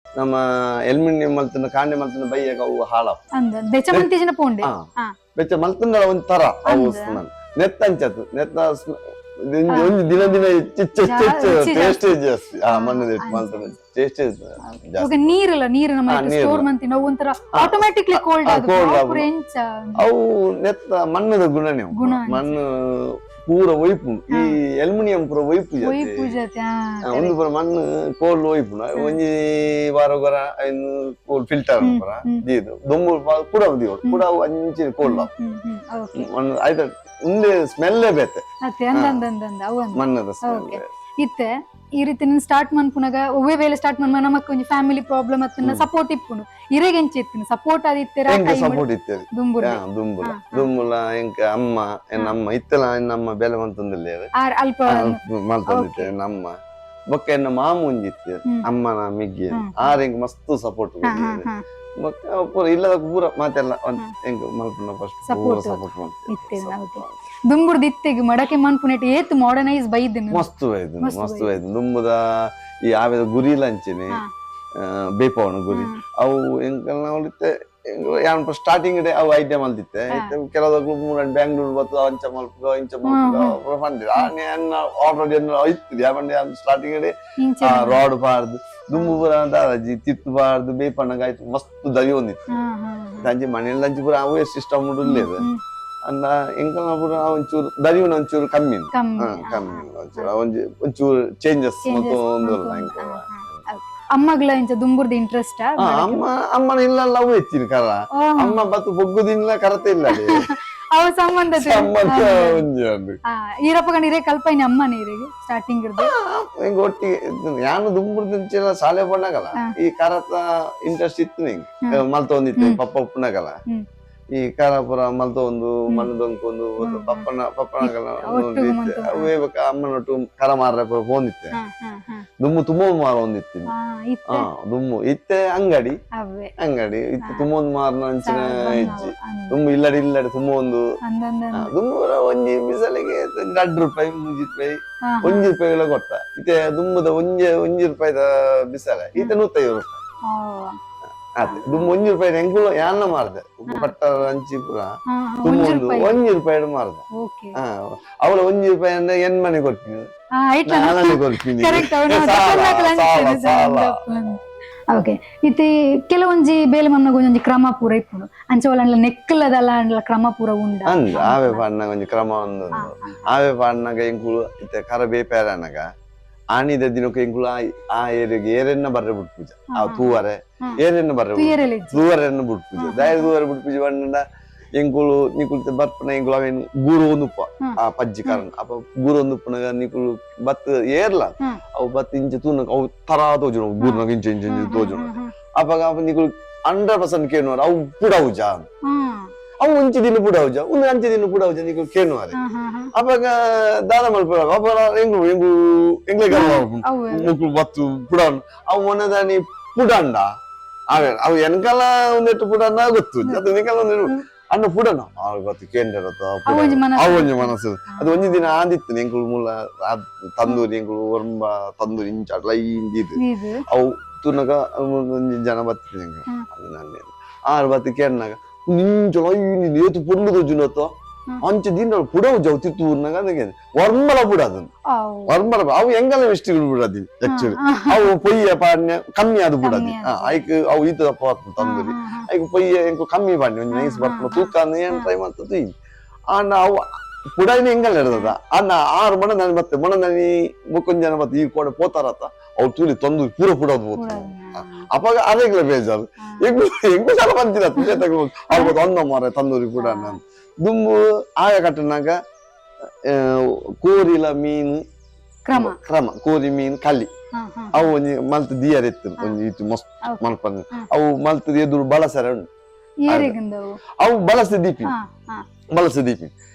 ನಮ್ಮ ಎಲ್ಮಿನಿಯಂ ಮಲ್ತನ ಕಾಂಡೆ ಮಲ್ತನ ಬೈಯಾಗ ಅವು ಹಾಳಾಪ. ಅಂದ ಬೆಚ್ಚ ಮಂತಿಜಿನ ಪೋಂಡೆ. ಹಾ. ಹಾ. ಬೆಚ್ಚ ಮಲ್ತಂಡ ಒಂದ್ ತರ ಅವು ಅಂದ. ಸ್ಮೆಲ್ ನೆತ್ತ ಅಂಚತ್ತು ನೆತ್ತ ಒಂಜಿ ದಿನ ದಿನ ಹೆಚ್ಚು ಹೆಚ್ಚು ಹೆಚ್ಚು ರುಚಿ ಟೇಸ್ಟ್ ಜಾಸ್ತಿ ಆ ಹಾ, ಮಣ್ಣು ಅಂಚ. ಮಲ್ತನ ಟೇಸ್ಟ್ ಜಾಸ್ತಿ. ಇವಾಗ ನೀರಲ್ಲ ನೀರು ನಮ್ಮ ಹಾ, ನೀರು. ಸ್ಟೋರ್ ಮಂತಿನ ಅವು ಒಂಥರ ಆಟೋಮ್ಯಾಟಿಕ್ಲಿ ಕೋಲ್ಡ್ ಹಾ, ಅದು cold proper ಆಗುದು. ಎಂಚ ಅವು ನೆತ್ತ ಮಣ್ಣದ ಗುಣನೇ ಅವು. ಗುಣ ಅಂಚ. ಮಣ್ಣು ಪೂರ ಒಯ್ಪು ಈ ಅಲ್ಯೂಮಿನಿಯಂ ಪೂರ ಒಯ್ಪು ಒಯ್ ಜಾತಿ. ಪೂಜತೆ ಆ, ಒಂದು ಪೂರ ಮಣ್ಣು ಕೋಲ್ ಒಯ್ಪುನ ಒಂಜಿ ವಾರ ಗೊರ ಐನು ಕೋಲ್ ಫಿಲ್ಟರ್ ಪೂರ ಹ್ಮ್. ದೀದು ದೊಂಬು ಕೂಡ ದೀವೊಡು ಕೂಡ ಅವು ಅಂಚಿನ ಕೋಲ್ ಓಕೆ ಮಣ್ಣು ಆಯ್ತಾ ಉಂದೆ ಸ್ಮೆಲ್ಲೇ ಬೇತೆ. ಅತ್ತೆ ಅಂದ ಅಂದ ಅಂದ ಅಂದ ಅವು ಅಂದ. ಮಣ್ಣದ ಸ್ಮೆಲ್. ಓಕೆ, ಇತ್ತೆ ಈ ರೀತಿ ನೀನು ಸ್ಟಾರ್ಟ್ ಮನ್ಪುನಾಗ ಒವ್ವೆ ವೇಳೆ ಸ್ಟಾರ್ಟ್ ಮನ್ಮ ನಮಕ್ ಒಂಜಿ ಫ್ಯಾಮಿಲಿ ಪ್ರಾಬ್ಲಮ್ ಅತ್ತನ್ನ ಸಪೋರ್ಟ್ ಇಪ್ಪುನು ಇರೆಗೆ ಎಂಚ ಇತ್ತಿನ ಸಪೋರ್ಟ್ ಆದಿತ್ತೆರ? ಎಂಕ್ ಸಪೋರ್ಟ್ ಇತ್ತೇವೆ. ದುಂಬುರ್ದೆ? ದುಂಬುಲ. ಹಾ, ಹಾ. ದುಂಬುಲ ಎಂಕ್ ಅಮ್ಮ ಎನ್ನ ಅಮ್ಮ ಇತ್ತಲ ಎನ್ನ ಬೆಲೆ ಮಂತೊಂದಿಲ್ಲೇರು. ಆರ್ ಅಲ್ಪ ಮಲ್ತೊಂದಿತ್ತೆ ನಮ್ಮ ಬೊಕ್ಕ ಎನ್ನ ಮಾಮು ಒಂಜಿ ಇತ್ತು. ಹ್ಮ್. ಅಮ್ಮನ ಮಿಗ್ಗಿ. ಹ್ಮ್. ಆರ್ ಎಂಕ್ ಮಸ್ತ್ ಸಪೋರ್ಟ್. ಹಾ, ಹಾ, ಹಾ. ಬೊಕ್ಕ ಪೂರ ಇಲ್ಲದ ಪೂರ ಮಾತೆಲ್ಲ ಒಂದ್ ಎಂಕ್ ಮಲ್ಪುನ ಫಸ್ಟ್ ಪೂರ Support. Support ಮಲ್ತೆ. ಇತ್ತೆ ಓಕೆ, ದುಂಬುರ್ದು ಇತ್ತೆಗ್ ಮಡಕೆ ಮನ್ಪುನೆಟ್ ಏತ್ ಮಾಡರ್ನೈಸ್ ಬೈದಿನ? ಮಸ್ತ್ ಬೈದು. ಮಸ್ತ್. ಮಸ್ತ್ ಬೈದು. ದುಂಬುದ ಈ ಆವೆದ ಗುರಿಲ ಅಂಚೆನೆ. ಹಾ. ಬೇಪವನ ಗುರಿ ಅವು ಎಂಕಲ್ನ ಇತ್ತೆ ಯಾನ್ ಸ್ಟಾರ್ಟಿಂಗ್ ಡೇ ಅವು ಐಡಿಯಾ ಮಲ್ದಿತ್ತೆ. ಇತ್ತೆ ಕೆಲವು ಮೂರ ಬ್ಯಾಂಗ್ಳೂರ್ ಬತ್ತು ಅಂಚ ಮಲ್ಪುಗ ಇಂಚ ಮಲ್ಪುಗ ಪಂಡಿರ ಆಲ್ರೆಡಿ ಇತ್ತು ಯಾಪಂಡ ಸ್ಟಾರ್ಟಿಂಗ್ ಡೇ ಇಂಚೆ ರಾಡ್ ಪಾರ್ದು ದುಂಬು ಪೂರ ದಾದಾಜಿ ತಿತ್ತು ಪಾರ್ದು ಬೇಪಣ್ಣಗ ಆಯ್ತು ಮಸ್ತ್ ದರಿ ಒಂದಿತ್ತು. ಹಾ, ಹಾ, ಹಾ. ಅಂಚೆ ಮನೆಯಲ್ಲಿ ಅಂಚೆ ಪೂರ ಅವೇ ಸಿಸ್ಟಮ್ ಉಳ್ಳೆದು. ಹ್ಮ್. ಅಂದ ಎಂಕಲ್ನ ಪೂರ ಒಂಚೂರು ದರಿಯುನ ಒಂಚೂರು ಕಮ್ಮಿ ಉಂಡು. ಕಮ್ಮಿ. ಹಾ, ಕಮ್ಮಿ ಉಂಡು ಒಂಚೂರು ಒಂಜಿ ಒಂಚೂರು ಚೇಂಜಸ್ Changes ಮತ್ತೊಂದು ಮತ್ತೊಂದು, ಎಂಕಲ್ನ. ಹಾ, ಹಾ. Okay. ಅಮ್ಮಗ್ಲ ಇಂಚ ದುಂಬುರ್ದು ಇಂಟ್ರೆಸ್ಟ್? ಹಾ, ಅಮ್ಮ ಅಮ್ಮನ ಇಲ್ಲ ಅವು ಹೆಚ್ಚಿನ ಕರ ಅಮ್ಮ ಬತ್ತು ಬೊಗ್ಗುದಿಲ್ಲ ಕರತೆ ಇಲ್ಲ ಅಲ್ಲಿ. ಅವ ಸಂಬಂಧ ಸಂಬಂಧ ಒಂಜಿ ಒಂದು. ಈರಪ್ಪ ಇರೇ ಕಲ್ಪೈನ ಅಮ್ಮ ನೀರಿಗೆ ಸ್ಟಾರ್ಟಿಂಗ್ ಇರ್ದು? ಹಿಂಗ ಒಟ್ಟಿಗೆ ಇದ್ದು. ಯಾನು ದುಂಬುರ್ದಿಂಚಿನ ಶಾಲೆ ಪಣ್ಣಗಲ್ಲ ಹಾ. ಈ ಕರತ ಇಂಟ್ರೆಸ್ಟ್ ಇತ್ತು ನಿಂಗೆ ಮಲ್ತೊಂದಿತ್ತು ಹ್ಮ್. ಪಪ್ಪ ಉಪ್ಪುನಗಲ್ಲ. ಹ್ಮ್. ಈ ಕಾರಾಪುರ ಮಲ್ತೊಂದು ಮಣ್ಣು ದೊಂಕೊಂದು ಪಪ್ಪನ ಪಪ್ಪನ ಒಟ್ಟುಗು ಮಂತೊಂದು. ಅವೇ ಬೊಕ ಅಮ್ಮನೊಟ್ಟು ಕರ ಮಾರ ಪೂರ ಪೋಂದಿತ್ತೆ ಹಾ, ಹಾ, ಹಾ. ದುಮ್ಮು ತುಂಬ ಮಾರ ಒಂದಿತ್ತು ಹಾ, ಇತ್ತೆ ಹಾ ದುಮ್ಮು ಇತ್ತೆ ಅಂಗಡಿ ಅವೇ ಅಂಗಡಿ ಇತ್ತೆ ತುಂಬ ಒಂದು ಮಾರನ ಅಂಚಿನ ಇಜ್ಜಿ ಅಂದ್ ದುಮ್ಮು ಇಲ್ಲಡೆ ಇಲ್ಲಡೆ ತುಂಬ ಒಂದು ಅಂದಂದ ಆ, ದುಮ್ಮು ಒಂಜಿ ಬಿಸಲಿಗೆ 2 ರೂಪಾಯಿ 3 ರೂಪಾಯಿ ಹಾ, 1 ರೂಪಾಯಿಗಳ ಕೊಟ್ಟ ಇತ್ತೆ ದುಮ್ಮದ ಒಂಜಿ 1 ರೂಪಾಯಿದ ಬಿಸಲೆ ಈತ 150 ರೂಪಾಯಿ. ಓ. ಆತೆ ದುಮ್ಮು 1 ರೂಪಾಯಿ ಎಂಕುಲು ಯಾನ್ನ ಮಾರ್ದೆ ಪಟ್ಟ ಅಂಚಿ ಪೂರ ಹಾ, ಹಾ, ದುಮ್ಮು ಒಂಜಿ ಒಂದು ರೂಪಾಯಿ 1 ರೂಪಾಯಿ ಮಾರ್ದೆ. ಓಕೆ. ಹಾ ಅವಳ 1 ರೂಪಾಯಿ ಅಂದ್ರೆ ಎನ್ಮನೆ ಕೊಡ್ತೀನಿ ಹಾ, ಐಟ್ಲ ನಾನೇ ಕೊಡ್ತೀನಿ. ಕರೆಕ್ಟ್ ಅವನು ಸಾಲ, ಸಾಲ, ಸಾಲ. ಓಕೆ ಇತ್ತೆ ಕೆಲವೊಂಜಿ ಬೇಲೆ ಮನ್ನಗ ಒಂಜೊಂಜಿ ಕ್ರಮ ಪೂರ ಇಪ್ಪುಂಡು ಅಂಚ ಒಲ ನೆಕ್ಕಲದಲ್ಲ ಅಂಡ್ಲ ಕ್ರಮ ಪೂರ ಉಂಡ ಅಂದ್ ಆವೆ ಪಾಡ್ನಾಗ ಒಂಜಿ ಕ್ರಮ ಒಂದು ಆವೆ ಪಾಡ್ನಾಗ ಎಂಕುಲು ಇತ್ತೆ ಕರ ಬೇಪೇರನಾಗ ಆಣಿದ ದಿನಕ್ಕೆ ಎಂಕುಲು ಆ ಆ ಏರಿಗೆ ಏರೆನ್ನ ಬರ್ರೆ ಬಿಟ್ಪೂಜ ಆ ತೂವರೆ ಏರೆನ್ನ ಬರ್ರೆ ತುಯರೆಲ್ಲ ಇಜ್ಜಿ. ತೂವರೆನ್ನ ಬಿಟ್ಪೂಜೆ ದಾಯ ತೂವರೆ ಬಿಟ್ಪೂಜೆ ಬಣ್ಣಂಡ ಎಂಕುಲು ನಿಕುಲು ಬರ್ಪನ ಎಂಕುಲು ಅವೇನು ಗೂರು ಒಂದುಪ್ಪ ಆ ಪಜ್ಜಿ ಕಾರಣ ಅಪ್ಪ ಗೂರು ಒಂದುಪ್ಪನಾಗ ನಿಕುಲು ಬತ್ ಏರ್ಲ ಅವು ಬತ್ ಇಂಚ ತೂನಗ ಅವು ತರಾ ತೋಜುನ ಗೂರ್ನಾಗ ಇಂಚ ಇಂಚ ಇಂಚ ತೋಜುನ ಅಪ್ಪಾಗ ಅಪ್ಪ ನಿಕುಲು 100% ಕೇಳುವಾರ ಅವು ಪುಡವುಜ ಅವು ಒಂಚಿ ದಿನ ಪುಡವುಜ ಒಂದು ಅಂಚೆ ದಿನ ಪುಡವುಜ ನಿಕುಲು ಕೇಳುವಾರೆ ಹಾ, ಹಾ, ಹಾ. ಅಪ್ಪಾಗ ದಾನ ಮಲ್ಪುರ ಅಪ್ಪ ಎಂಗ್ಲು ಎಂಗ್ಲು ಎಂಗ್ಲೇ ಅವು ಮುಕ್ಳು ಬತ್ತು ಪುಡನ್ ಅವು ಮೊನ್ನೆದಾನಿ ಪುಡಂಡ ಅವೇ ಅವು ಎನ್ಕಾಲ ಒಂದೆಟ್ಟು ಪುಡಂಡ ಗೊತ್ತು ಅದು ನಿಕಾಲ ಒಂದೆಟ್ಟು ಅಣ್ಣ ಪುಡನ ಅವು ಗೊತ್ತು ಕೇಂದ್ರ ಅವು ಒಂಜಿ ಮನಸ್ಸು. ಅವು ಒಂಜಿ ಮನಸ್ಸು ಅದು ಒಂಜಿ ದಿನ ಆದಿತ್ತು ಎಂಕುಲು ಮೂಲ ತಂದೂರಿ ಎಂಕುಲು ಒರ್ಂಬ ತಂದೂರಿ ಇಂಚ ಲೈನ್ ದೀದು ಇದು ಅವು ತುನಗ ಒಂಜಿ ಜನ ಬತ್ತಿತ್ತು ಎಂಕುಲು ಅದು ನಾನೇ ಆರು ಬತ್ತಿ ಕೇರ್ನಾಗ ನಿಂಚ ಲೈನ್ ಏತು ಪೊರ್ಲು ತೋಜುನತ್ತ ಅಂಚ ದಿನ ಪುಡವು ಜವು ತಿತ್ತು ಊರ್ನಾಗ ಅದಕ್ಕೆ ಒರ್ಮಲ ಪುಡ ಅದನ್ನು ಅವು ಒರ್ಮಲ ಅವು ಎಂಗಲ ಮಿಸ್ಟೇಕ್ ಬಿಡದಿ ಆಕ್ಚುಲಿ ಅವು ಪೊಯ್ಯ ಪಾಡ್ಯ ಕಮ್ಮಿ ಅದು ಬಿಡದಿ ಐಕ್ ಅವು ಈತ ದಪ್ಪ ಆಗ್ತದೆ ತಂದೂರಿ ಐಕ್ ಪೊಯ್ಯ ಎಂಕು ಕಮ್ಮಿ ಪಾಡ್ಯ ಒಂಜಿ ನೈಸ್ ಬರ್ಪುನ ತೂಕ ಅಂದ್ ಏನ್ ಟ್ರೈ ಮಾಡ್ತದೆ ಅಣ್ಣ ಅವು ಪುಡೈನ ಎಂಗಲ್ ಇರ್ತದ ಅಣ್ಣ ಆರು ಮಣ ನಾನು ಮತ್ತೆ ಮೊಣ ನನಿ ಮುಕ್ಕೊಂದ್ ಜನ ಮತ್ತೆ ಈ ಕೋಡೆ ಪೋತಾರತ್ತ ಅವು ತೂಲಿ ತಂದೂರಿ ಪೂರ ಪುಡೋದು ಪೋತು ಅಪ್ಪಾಗ ಅದೇಗ್ಲ ಬೇಜಾರು ಎಂಗು ಎಂಗು ಸಲ ಬಂತಿಲ್ಲ ಅವ್ರು ಅಂದ ಮಾರೆ ತಂದೂರಿ ಪುಡ ನಾನು ದುಮ್ಮು ಆಯ ಕಟ್ಟನಾಗ ಕೋರಿಲ ಮೀನು ಕ್ರಮ ಕ್ರಮ ಕೋರಿ ಮೀನು ಕಲಿ ಹಾ, ಹಾ. ಅವು ಒಂಜಿ ಮಲ್ತ್ ದಿಯರ್ ಇತ್ತು ಒಂಜಿ ಇತ್ತು ಮಸ್ತ್ ಮಲ್ಪಂದ್ ಅವು ಮಲ್ತ್ ಎದುರು ಬಳಸರೆ ಉಂಟು ಏರೆಗುಂದವು ಅವು ಬಳಸ ದೀಪಿ ಹಾ ಹಾ ಬಳಸ ದೀಪಿ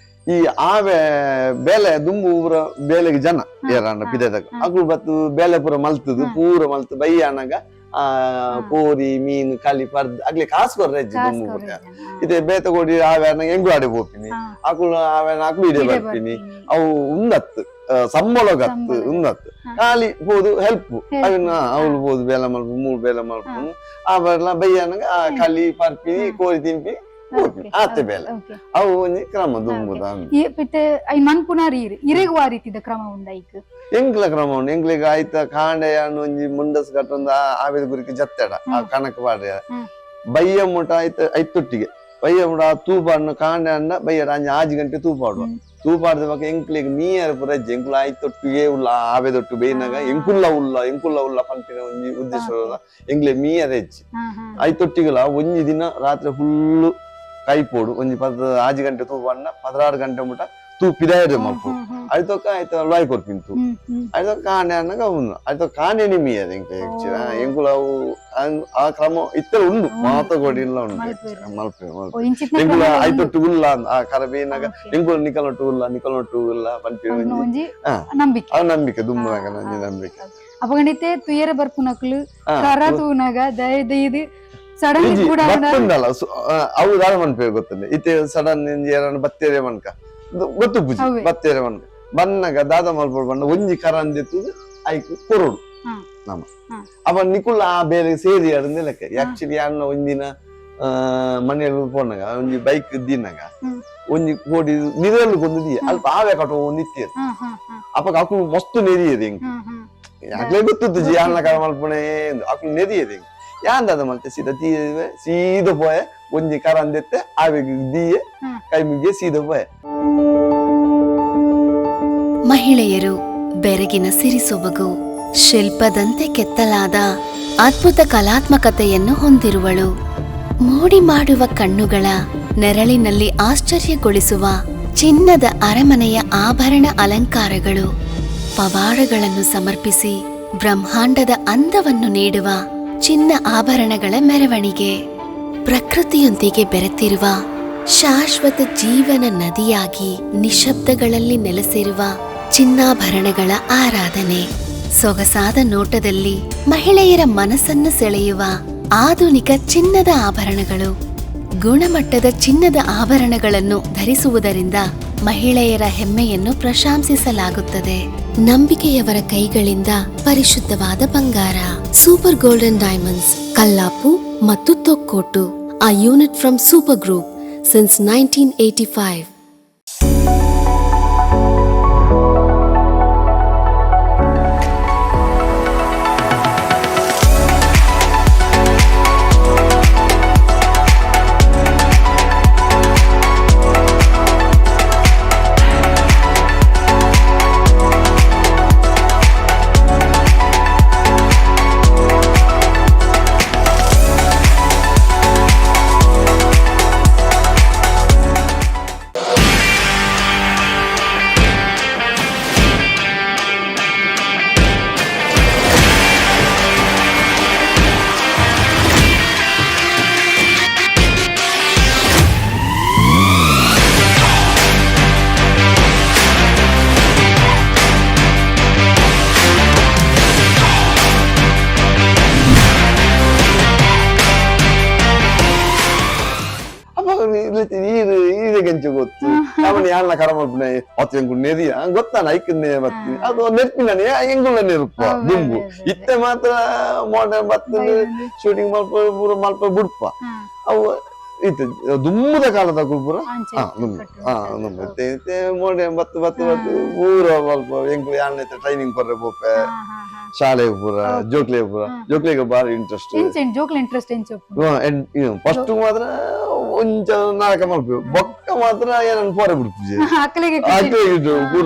ಈ ಆವೆ ಬೇಲೆ ದುಂಬು ಊರ ಬೇಲೆಗೆ ಜನ ಏರಾಂಡ ಪಿದೆದಾಗ ಅಕುಲು ಬತ್ತು ಬೇಲೆ ಪೂರ ಮಲ್ತದು ಪೂರ ಮಲ್ತು ಬೈಯಾನಾಗ ಆ ಕೋರಿ ಮೀನು ಕಲಿ ಪರ್ದ್ ಅಗ್ಲೆ ಕಾಸು ಕೊರ್ರೆ ಅಜ್ಜಿ ಕಾಸ್ ದುಂಬು ಕೊರ್ರೆ ಪೂರ. ಜನ. ಇದೆ ಬೇತಗೋಡಿ ಆವೆ ಎಂಗು ಆಡೆ ಪೋಪಿನಿ ಹಾ. ಅಕುಲು ಆವೆ ಅಕುಲು ಇಡೆ ಇಡೆ ಬರ್ಪಿನಿ ಬರ್ಪಿನಿ. ಅವು ಉಂದತ್ತು ಸಂಬಳಗತ್ತು ಸಂಬಳ. ಉಂದತ್ತು ಖಾಲಿ ಪೋದು ಹೆಲ್ಪ್ Help. ಅವನ ಅವಳು ಪೋದು ಬೇಲೆ ಮಲ್ಪ ಮೂರು ಬೇಲೆ ಮಲ್ಪ ಆ ಬರ್ಲ ಬೈಯಾನಾಗ ಆ ಕಲಿ ಪರ್ಪಿನಿ ಕೋರಿ ತಿನ್ಪಿ ಪೋಪಿನಿ ಆತೆ ಬೇಲೆ ಓಕೆ. ಅವು ಒಂಜಿ ಕ್ರಮ ದುಂಬುದ ಈ ಪಿತ್ತೆ I ಮನ್ಪುನಾರ್ ಇರ್ ಇರೆಗ್ ವಾ ರೀತಿದ ಕ್ರಮ ಉಂಡ ಐಕ್ ಎಂಕ್ಲ ಕ್ರಮ ಉಂಡು ಎಂಕ್ಲಿಗ್ ಆಯ್ತ ಕಾಂಡೆ ಒಂಜಿ ಮುಂಡಸ್ ಕಟ್ಟೊಂದು ಆವೇದ ಗುರಿಕೆ ಜತ್ತೆಡ ಆ ಕಣಕ್ ಪಾಡ್ಯ ಬಯ್ಯ ಮುಟ ಆಯ್ತ ಐತೊಟ್ಟಿಗೆ ಬಯ್ಯ ಮುಟ ಆ ತೂಪಾಡ್ನ ಕಾಂಡೆ ಅಂಡ ಬಯ್ಯ ಅಂಜಿ ಆಜಿ ಗಂಟೆ ತೂಪಾಡುವ ತೂಪಾಡ್ದ ಬಕ ಎಂಕ್ಲಿಗ್ ಮೀಯರ್ ಪೂರ ಅಜ್ಜಿ ಎಂಕುಲ ಆಯ್ತೊಟ್ಟಿಗೆ ಉಲ್ಲ ಆವೇದೊಟ್ಟು ಬೇಯ್ನಾಗ ಎಂಕುಲ್ಲ ಉಲ್ಲ ಎಂಕುಲ್ಲ ಉಲ್ಲ ಪನ್ಪಿನ ಒಂಜಿ ಉದ್ದೇಶ ಎಂಕ್ಲೆ ಮೀಯರ್ ಹೆಚ್ಚಿ ಹಾ ಹಾ ಐತೊಟ್ಟಿಗೆಲ ಒಂಜಿ ದಿನ ರಾತ್ರಿ ಫುಲ್ಲು ಕೈ ಪೋಡು ಒಂಜಿ 5 ಗಂಟೆ ತೂಪಾಡ್ನ 16 ಗಂಟೆ ಮುಟ ತೂ ಪಿದಾಯ ಮಲ್ಪು ಐತೊಕ್ಕ ಆಯ್ತ ಲಾಯ್ ಕೊರ್ಪಿನ್ ತೂ ಹ್ಮ್ ಹ್ಮ್ ಆಯ್ತು ಕಾಣೆ ಅನ್ನಗ ಉಂಡು ಆಯ್ತು ಕಾಣೆ ನಿಮಿಯದ ಎಂಕ್ಲೆ ಎಂಕುಲ ಅವು ಆ ಕ್ರಮ ಇತ್ತೆಲ ಉಂಡು ಮಾತಗೋಡಿ ಇಲ್ಲ ಉಂಡು ಮಲ್ಪೆ ಓ ಮಲ್ಪೆ ಇಂಚಿತ್ನ ಎಂಕುಲ ಕ್ರಮ ಉಂಡು. ಐತೊಟ್ಟು ಉಲ್ಲ ಅಂದ್ ಆ ಕರಬೇನಾಗ ಓಕೆ. ಎಂಕುಲ ನಿಕಲೊಟ್ಟು ಉಲ್ಲ ನಿಕಲೊಟ್ಟು ಉಲ್ಲ ಪನ್ಪಿ ಪನ್ಪಿನ ಒಂಜಿ ಒಂಜಿ ಹಾ. ನಂಬಿಕೆ ಅವು ನಂಬಿಕೆ ದುಮ್ಮನಾಗ ಒಂಜಿ ನಂಬಿಕೆ ಅಪಗಣಿತೆ ತುಯರೆ ಬರ್ಪುನಕ್ಲು ಹಾ. ಕರ ತೂನಾಗ ದಯದೀದು ಸಡನ್ ಇಜ್ಜಿ, ಕೂಡ ಬತ್ತುಂಡಲ್ಲ ಅವು ದಾದ ಮನ್ಪೆ ಗೊತ್ತುಂಡೆ ಇತ್ತೆ ಸಡನ್ ಏರನ ಬತ್ತೇರೆ ಮನ್ಕ ಗೊತ್ತು ಪೂಜಿ ಅವ್ವೆ. ಬತ್ತೇರೆ ಮನ್ಕ ಬನ್ನಗ ದಾದ ಮಲ್ಪೊಡು ಬಣ್ಣ ಒಂಜಿ ಕರ ಅಂದೆತ್ತುದು ಐಕ್ ಕೊರೊಡು ಹಾ. ನಮ ಹಾ. ಅವ ನಿಕುಲ್ ಆ ಬೇರೆ ಸೇರಿ ಅಡ್ಂದೆ ಲೆಕ್ಕ ಆಕ್ಚುಲಿ ಅನ್ನ ಒಂದಿನ ಮನೆಯಲ್ಲಿ ಪೋನಾಗ ಒಂಜಿ ಬೈಕ್ ದಿನಾಗ ಒಂಜಿ ಕೋಡಿ ನಿರಲು ಕೊಂದು ಅಲ್ಪ ಆವೆ ಕಟ್ಟುವ ಒಂದು ಇತ್ತಿ ಹಾ ಹಾ ಹಾ ಅಪ್ಪ ಅಕುಲು ಮಸ್ತ್ ನೆರಿಯದೆ ಎಂಕ್ ಹಾ ಹಾ ಯಾಕ್ಲೆ ಗೊತ್ತಿತ್ತು ಜಿ ಅನ್ನ ಕರ ಮಲ್ಪುಣೆ ಅಕುಲು ನೆರಿಯದೆ ಎಂಕ್ ಯಾಂದಾದ ಮಲ್ತೆ ಸೀದಾ ತೀವೆ ಸೀದ ಪೋಯೆ ಒಂಜಿ ಕರ ಅಂದೆತ್ತೆ ಆವೆಗ್ ದಿಯೆ ಕೈ ಮುಗಿಯೆ ಸೀದ ಪೋಯೆ. ಮಹಿಳೆಯರು ಬೆರಗಿನ ಸಿರಿಸೊಬಗು ಶಿಲ್ಪದಂತೆ ಕೆತ್ತಲಾದ ಅದ್ಭುತ ಕಲಾತ್ಮಕತೆಯನ್ನು ಹೊಂದಿರುವಳು. ಮೋಡಿ ಮಾಡುವ ಕಣ್ಣುಗಳ ನೆರಳಿನಲ್ಲಿ ಆಶ್ಚರ್ಯಗೊಳಿಸುವ ಚಿನ್ನದ ಅರಮನೆಯ ಆಭರಣ ಅಲಂಕಾರಗಳು, ಪವಾಡಗಳನ್ನು ಸಮರ್ಪಿಸಿ ಬ್ರಹ್ಮಾಂಡದ ಅಂದವನ್ನು ನೀಡುವ ಚಿನ್ನ ಆಭರಣಗಳ ಮೆರವಣಿಗೆ, ಪ್ರಕೃತಿಯೊಂದಿಗೆ ಬೆರೆತಿರುವ ಶಾಶ್ವತ ಜೀವನ ನದಿಯಾಗಿ ನಿಶಬ್ದಗಳಲ್ಲಿ ನೆಲೆಸಿರುವ ಚಿನ್ನಾಭರಣಗಳ ಆರಾಧನೆ. ಸೊಗಸಾದ ನೋಟದಲ್ಲಿ ಮಹಿಳೆಯರ ಮನಸ್ಸನ್ನು ಸೆಳೆಯುವ ಆಧುನಿಕ ಚಿನ್ನದ ಆಭರಣಗಳು. ಗುಣಮಟ್ಟದ ಚಿನ್ನದ ಆಭರಣಗಳನ್ನು ಧರಿಸುವುದರಿಂದ ಮಹಿಳೆಯರ ಹೆಮ್ಮೆಯನ್ನು ಪ್ರಶಂಸಿಸಲಾಗುತ್ತದೆ. ನಂಬಿಕೆಯವರ ಕೈಗಳಿಂದ ಪರಿಶುದ್ಧವಾದ ಬಂಗಾರ. Super golden diamonds, Kallapu ಮತ್ತು Thokkottu, a unit from Super Group since 1985. ಅಪ್ಪ ಈರು ಈರೆಗೆಂಚ ಗೊತ್ತು ಅವನು ಯಾರನ್ನ ಕರ ಮಲ್ಪುನೆ ಅತ್ತು ಎಂಕುಲು ನೆರಿಯ ಗೊತ್ತಾನ ಐಕನ್ನೇ ಬತ್ತಿ ಅದು ನೆರ್ಪಿನ ಎಂಗುಲ ನೆರುಪ ದುಂಬು ಇತ್ತೆ ಮಾತ್ರ ಮಾಡರ್ನ್ ಬತ್ತು ಶೂಟಿಂಗ್ ಮಲ್ಪ ಪೂರ ಮಲ್ಪ ಬುಡ್ಪ ಅವು ಇತ್ತೆ ದುಂಬುದ ಕಾಲದ ಪೂರ. ಅಂಚೆ ದುಂಬು ದುಂಬು ಇತ್ತೆ ಇತ್ತೆ ಮಾಡರ್ನ್ ಬತ್ತು ಬತ್ತು ಬತ್ತು ಪೂರ ಮಲ್ಪ ಎಂಕುಲು ಯಾರನ್ನ ಟ್ರೈನಿಂಗ್ ಕೊರ್ರೆ ಪೋಪೆ ಶಾಲೆ ಪೂರ ಜೋಕ್ಲೆ ಪೂರ ಜೋಕ್ಲೆಗೆ ಬಾರಿ ಇಂಟ್ರೆಸ್ಟ್. ಎಂಚ ಜೋಕ್ಲ ಇಂಟ್ರೆಸ್ಟ್ ಎಂಚ? ಫಸ್ಟ್ ಮಾತ್ರ ಒಂಚ ನಾಟಕ ಮಲ್ಪು ಬೊಕ್ಕ ಮಾತ್ರ ಏನನ್ನು ಪೋರೆ ಬಿಡ್ಪುಜೆ. ಅಕ್ಕಲಿಗೆ.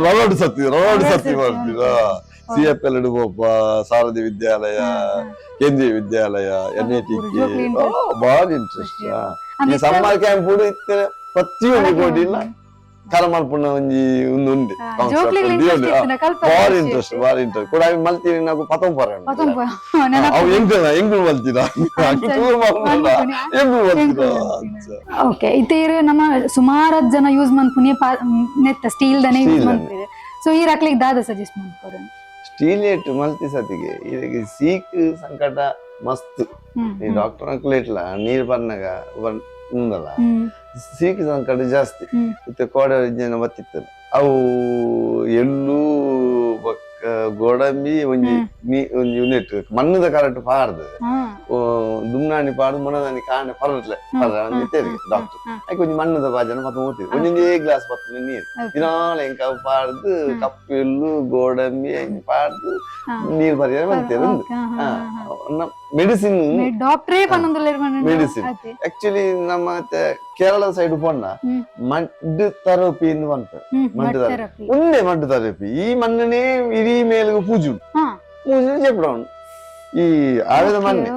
ರವಾಡ್ ಸತ್ತಿ ರವಾಡ್ ಸತ್ತಿ ಮಾಡ್ತೀರ. C F L ಪೋಪ, ಸಾರಥಿ ವಿದ್ಯಾಲಯ, ಕೇಂದ್ರೀಯ ವಿದ್ಯಾಲಯ, N I T. ಜೋಕ್ಲೆ interest. ಬಾರಿ ಇಂಟ್ರೆಸ್ಟ್. ಈ ಸಮ್ಮರ್ ಕ್ಯಾಂಪ್ ಇತ್ತೆ ಪ್ರತಿಯೊಂದು ಕೋಟಿಲ್ಲ ಕರ ಮಲ್ಪುನ ಒಂಜಿ ಒಂದು ಉಂಡು. ಜೋಕ್ಲೆಗ್ interest ಇತ್ತಿನ ಕಲ್ಪನೆ ಬಾರಿ ಖುಷಿ. ಇಂಟ್ರೆಸ್ಟ್, ಬಾರಿ ಇಂಟ್ರೆಸ್ಟ್ ಕೂಡ. ಮಲ್ತೀನಿ ನಾವು ಪತಂ ಪರ. ಪತೊಂಬ ನೆನಪು. ಅವು ಎಂಕ್ ಎಂಗುಳು ಮಲ್ತಿನ ಟೂರ್ ಮಲ್ಪುನ ಎಂಗುಳು ಮಲ್ತಿನ. ಓಕೆ, ಇತ್ತೆ ನಮ್ಮ ಸುಮಾರು ಜನ ಯೂಸ್ ಮನ್ಪುನಿ ನೆತ್ತ ಸ್ಟೀಲ್ ದನೆ ಯೂಸ್ Steel. ಮನ್ಪುನಿ. ಸೊ ಈ ರಕ್ಲಿಗ್ ದಾದ ಸಜೆಸ್ಟ್ ಮನ್ಪುರ? ಸ್ಟೀಲ್ ಏಟ್ ಮಲ್ತಿ ಸತಿಗೆ ಇದಕ್ಕೆ ಸೀಕ್ ಸಂಕಟ ಮಸ್ತ್. ಈ ಡಾಕ್ಟರ್ ಅಂಕಲ್ ಇಟ್ಲ ನೀರ್ ಬರ್ನಾಗ ಉಂದಲ್ಲ ಸೀಕ್ ಸಂಕಟ ಜಾಸ್ತಿ. ಇತ್ತೆ ಕೋಡೆ ಜನ ಬತ್ತಿತ್ತು ಅವು ಎಲ್ಲೂ ಬೊಕ್ಕ ಗೋಡಂಬಿ ಒಂಜಿ ನೀ ಒಂಜಿ ಯೂನಿಟ್ ಮಣ್ಣದ ಕರೆಕ್ಟ್ ಪಾಡ್ದು ದುಮ್ನಾಣಿ ಪಾಡ್ದು ಮೊನದಾನಿ ಕಾಂಡೆ ಪರಟ್ಲೆ ಪರ ಒಂಜಿ ತೆರಿಗೆ ಡಾಕ್ಟರ್ ಐಕ್ ಒಂಜಿ ಮಣ್ಣದ ಬಾಜನ ಮತ್ತೆ ಮೂತಿ ಒಂಜೊಂಜೇ ಗ್ಲಾಸ್ ಬತ್ತನೆ ನೀರು ದಿನಾಲ ಎಂಕ ಅವು ಪಾಡ್ದು ಕಪ್ಪು ಎಳ್ಳು ಗೋಡಂಬಿ ಹೆಂಗ್ ಪಾಡ್ದು ನೀರು ಬರಿಯ ಬಂತೇವೆ. ಮೆಡಿಸಿನ್. ಡಾಕ್ಟ್ರೇ ಪನ್ನೊಂದುಲ್ಲೆರ್. ಮೆಡಿಸಿನ್. ಆಕ್ಚುಲಿ ನಮ್ಮ ಕೇರಳ ಸೈಡ್ ಪೋಂಡ ಮಡ್ ಥೆರಪಿ ಎಂದು ಪನ್ಪೆರ್. Mud therapy. ಉಂಡೆ ಮಡ್ ಥೆರಪಿ. ಈ ಮಣ್ಣನೇ ಇಡೀ ಮೇಲ್ಗ್ ಪೂಜು ಪೂಜು ಚೆಪ್ಪಡೌನ್ ಈ ಆವೇದ ಮಣ್ಣೆ.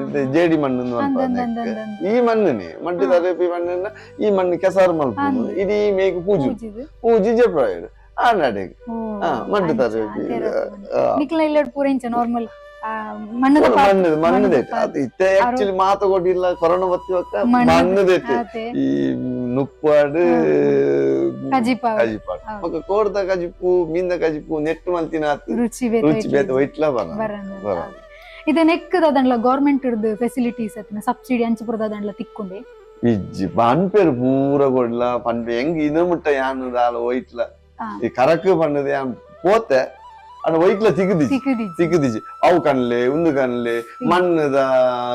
ಇದು ಜೇಡಿ ಮಣ್ಣು ಅಂದ್ ಪನ್ಪೆರ್. ಅಂದ್ ಅಂದ್ ಅಂದ್. ಈ ಮಣ್ಣನೆ ಮಡ್ಡು ಥೆರಪಿ ಮಣ್ಣನ್ನ ಈ ಮಣ್ಣು ಕೆಸರು ಮಲ್ಪುನು ಇಡೀ ಮೇಗ್ ಪೂಜು ಪೂಜಿದ್. ಪೂಜಿ ಜೆಪ್ಪಡಾಯೆರ್ ಆಂಡಾಡೆಗ್. ಓ, ಮಡ್ಡು ಅಂಚ, ಥೆರಪಿ. ಥೆರಪಿ. ನಿಕ್ಲ ಇಲ್ಲಡ್ ಪೂರ ಇಂಚ ನಾರ್ಮಲ್ ಮಣ್ಣದ ಪಾತ್ರೆ- ಮಣ್ಣು ಮಣ್ಣು ಪಾತ್ರೆ. ಅದು ಇತ್ತೆ ಆಕ್ಚುಲಿ ಮಾತ ಕೊಟ್ಟಿಲ್ಲ ಕೊರೋನಾ ಬತ್ತಿ ಬೊಕ್ಕ ಮಣ್ಣು ಮಣ್ಣುದೆಟ್ ಅತೆ. ಈ ನುಪ್ಪಾಡು ಕಜಿಪಾವು. ಕಜಿಪಾಡು ಬೊಕ್ಕ ಕೋಡ್ದ ಕಜಿಪು ಮೀನ್ದ ಕಜಿಪು ನೆಟ್ ಮಲ್ತಿನ ಆತು. ರುಚಿ ಬೇತೆ. ರುಚಿ ಬೇತೆ ಒಯ್ಟ್ಲ ಬರ ಬರಂದ್. ಬರ. ಇದೆ ನೆಕ್ ದಾದಂಡ್ಲ ಗೌರ್ಮೆಂಟ್ ಫೆಸಿಲಿಟೀಸ್ ಅತ್ತಿನ ಸಬ್ಸಿಡಿ ಅಂಚ ಪೂರ ದಾದಂಡ್ಲ ತಿಕ್ಕೊಂಡೆ? ಇಜ್ಜಿ. ಪನ್ಪೆರ್ ಪೂರ ಕೊಡ್ಲ ಪನ್ಪೆ ಎಂಗ್ ಇನ ಮುಟ್ಟ ಯಾನ್ ದಾಲ ಒಯ್ಟ್ಲ ಈ ಕರಕ್ ಪನ್ನದ ಯಾನ್ ಪೋತೆ ಅಣ್ಣ ಒಯ್ಟ್ಲ ತಿಗುದಿಜಿ. ತಿಕ್ಕುದಿಜ್ಜಿ. ತಿಕ್ಕುದಿಜಿ. ಅವು ಕನ್ಲೆ ಉಂದು ಕನ್ಲೆ ಮಣ್ಣದ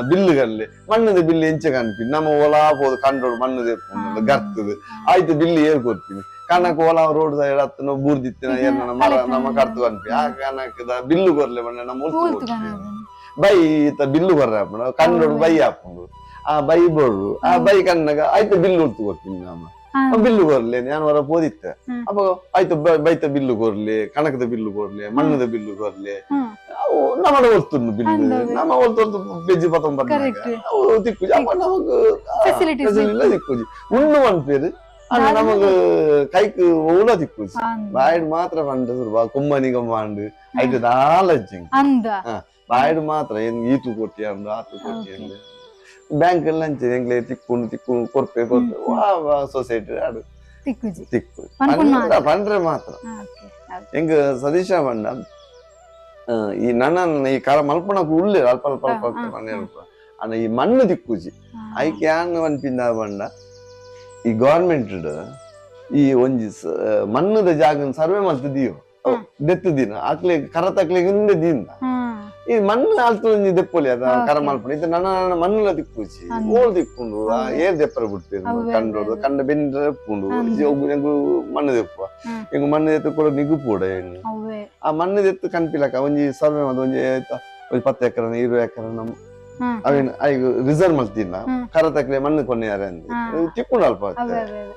ಬಿಲ್ಲು ಕನ್ಲೆ. ಮಣ್ಣದ ಬಿಲ್ಲು ಎಂಚ ಕನ್ಪಿ? ನಮ್ಮ ಒಲಾ ಪೋದು ಕಂಡೋಡು ಮಣ್ಣು ದೆಪ್ಪುಂಡು ಗರ್ತದ ಆಯ್ತು ಬಿಲ್ಲು ಏರ್ ಕೊರ್ಪಿನಿ ಕಣಕ್ ಒಲ ರೋಡ್ ಸೈಡ್ ಹತ್ತನ ಬೂರ್ದಿತ್ತಿನ ಏರ್ನ ಮರ ನಮ್ಮ ಕರ್ತು ಅನ್ಪಿ ಆ ಕಣಕದ ಬಿಲ್ಲು ಕೊರ್ಲೆ ಬಣ್ಣ ನಮ್ಮ ಪೂಲ್ತು ಉಲ್ತು ಕನದು. ಬೈ ಈತ ಬಿಲ್ಲು ಕೊರ್ರೆ ಆಪುಂಡು ಕಂಡೋಡು ಬೈ ಆಪುಂಡು ಆ ಬೈ ಬೋಡು ಆ ಬೈ ಕಣ್ಣಗ ಆಯ್ತು ಬಿಲ್ಲು ಉಲ್ತು ಕೊರ್ಪಿನಿ ನಮ್ಮ ಬಿಲ್ಲು ಕೊರ್ಲೆ ನಾನು ಹೊರ ಪೋದಿತ್ತೆ. ಅಪ್ಪ ಆಯ್ತು ಬೈತ ಬಿಲ್ಲು ಕೊರ್ಲೆ ಕಣಕದ ಬಿಲ್ಲು ಕೊರ್ಲೆ ಮಣ್ಣದ ಬಿಲ್ಲು ಕೊರ್ಲೆ ಅವು ನಮ್ಮಡ ಒಲ್ತುಂಡು ಬಿಲ್ಲು. ಅಂದವೆ. ನಮ್ಮ ಒಲ್ತು ಒಲ್ತು ಬೆಜ್ಜಿ ಪತ್ತೊಂಬತ್ತು Correct. ಅವು ತಿಕ್ಕುಜಿ ಅಪ್ಪ ನಮಗ್ Facilities facility ತಿಕ್ಕುಜಿ ಉಣ್ಣು ಪನ್ಪೇರು ಅಣ್ಣ ನಮಗ್ ಕೈಕ್ ಓಲ ತಿಕ್ಕುಜಿ. ಬಾಯ್ಡ್ ಮಾತ್ರ ಪಂಡ ಸುರು ಕುಮ್ಮನಿ ಕಮ್ಮಾಂಡ್ ಐಟ್ ದಾಲ ಇಜ್ಜಿ. ಅಂದ. ಬಾಯ್ಡ್ ಮಾತ್ರ ಏನ್ ಈತು ಕೊಟ್ಟಿ ಅಂದ್ ಆತು ಕೊಟ್ಟಿ ಅಂದ್. ಬ್ಯಾಂಕ್ ಎಲ್ಲ ಅಂಚೆ ಎಂಗ್ಲೆ ತಿಕ್ಕುಂಡು ತಿಕ್ಕು ಕೊರ್ಪೆ ಕೊರ್ಪೆ ವಾ ಸೊಸೈಟಿ ಆಡು ತಿಕ್ಕುಜಿ ತಿಕ್ಕು ಪನ್ಪುನ್ ಪಂಡ್ರೆ ಮಾತ್ರ. ಓಕೆ. ಎಂಗ್ ಸತೀಶ ಪಂಡ ಈ ನನ್ನ ಈ ಕರ ಮಲ್ಪಣకు ಉಲ್ಲೇರು ಅಲ್ಪ ಅಲ್ಪ ಅಲ್ಪ ಅಲ್ಪ ಮಣ್ಣು ಅಲ್ಪ ಅಣ್ಣ ಈ ಮಣ್ಣು ತಿಕ್ಕುಜಿ. ಐಕ್ ಯಾನ್ ಪನ್ಪಿಂದ ಪಂಡ ಈ ಗವರ್ಮೆಂಟ್ ಈ ಒಂಜಿ ಮಣ್ಣುದ ಜಾಗ ಸರ್ವೆ ಮಲ್ತ್ ದಿಯೋ ದೆತ್ತು ದಿನ ಅಕ್ಲೆ ಕರತಕ್ಲೆ ಹಿಂದೆ ದಿನ ಈ ಮಣ್ಣು ಆಲ್ತು ಒಂಜಿ ದೆಪ್ಪೊಲಿ ಅದ ಕರ ಮಲ್ಪಣ ಇದು ನನ್ನ ನನ್ನ ಮಣ್ಣುಲ ತಿಕ್ಕುಜಿ ಓಲ್ ತಿಕ್ಕುಂಡು ಏರ್ ದೆಪ್ಪರ ಬಿಡ್ತೇನೆ ಕಂಡೋಡು ಕಂಡ ಬೆಂದ್ರೆ ಉಪ್ಪುಂಡು ಮಣ್ಣು ದೆಪ್ಪ ಎಂಗು ಮಣ್ಣು ದೆತ್ತು ಕೂಡ ನಿಗುಪೂಡ ಏನು ಆ ಮಣ್ಣು ದೆತ್ತು ಕನ್ಪಿಲಕ ಒಂಜಿ ಸರ್ವೆ ಮಲ್ತ್ ಒಂಜಿ ಒಂಜಿ 10 ಎಕರೆ 20 ಎಕರೆ ಅವೇನು ಐಗು ರಿಸರ್ವ್ ಮಲ್ತಿನ ಕರತಕ್ಲೆ ಮಣ್ಣು ಕೊನೆಯಾರ ಅಂದ್ ತಿಕ್ಕುಂಡು ಅಲ್ಪ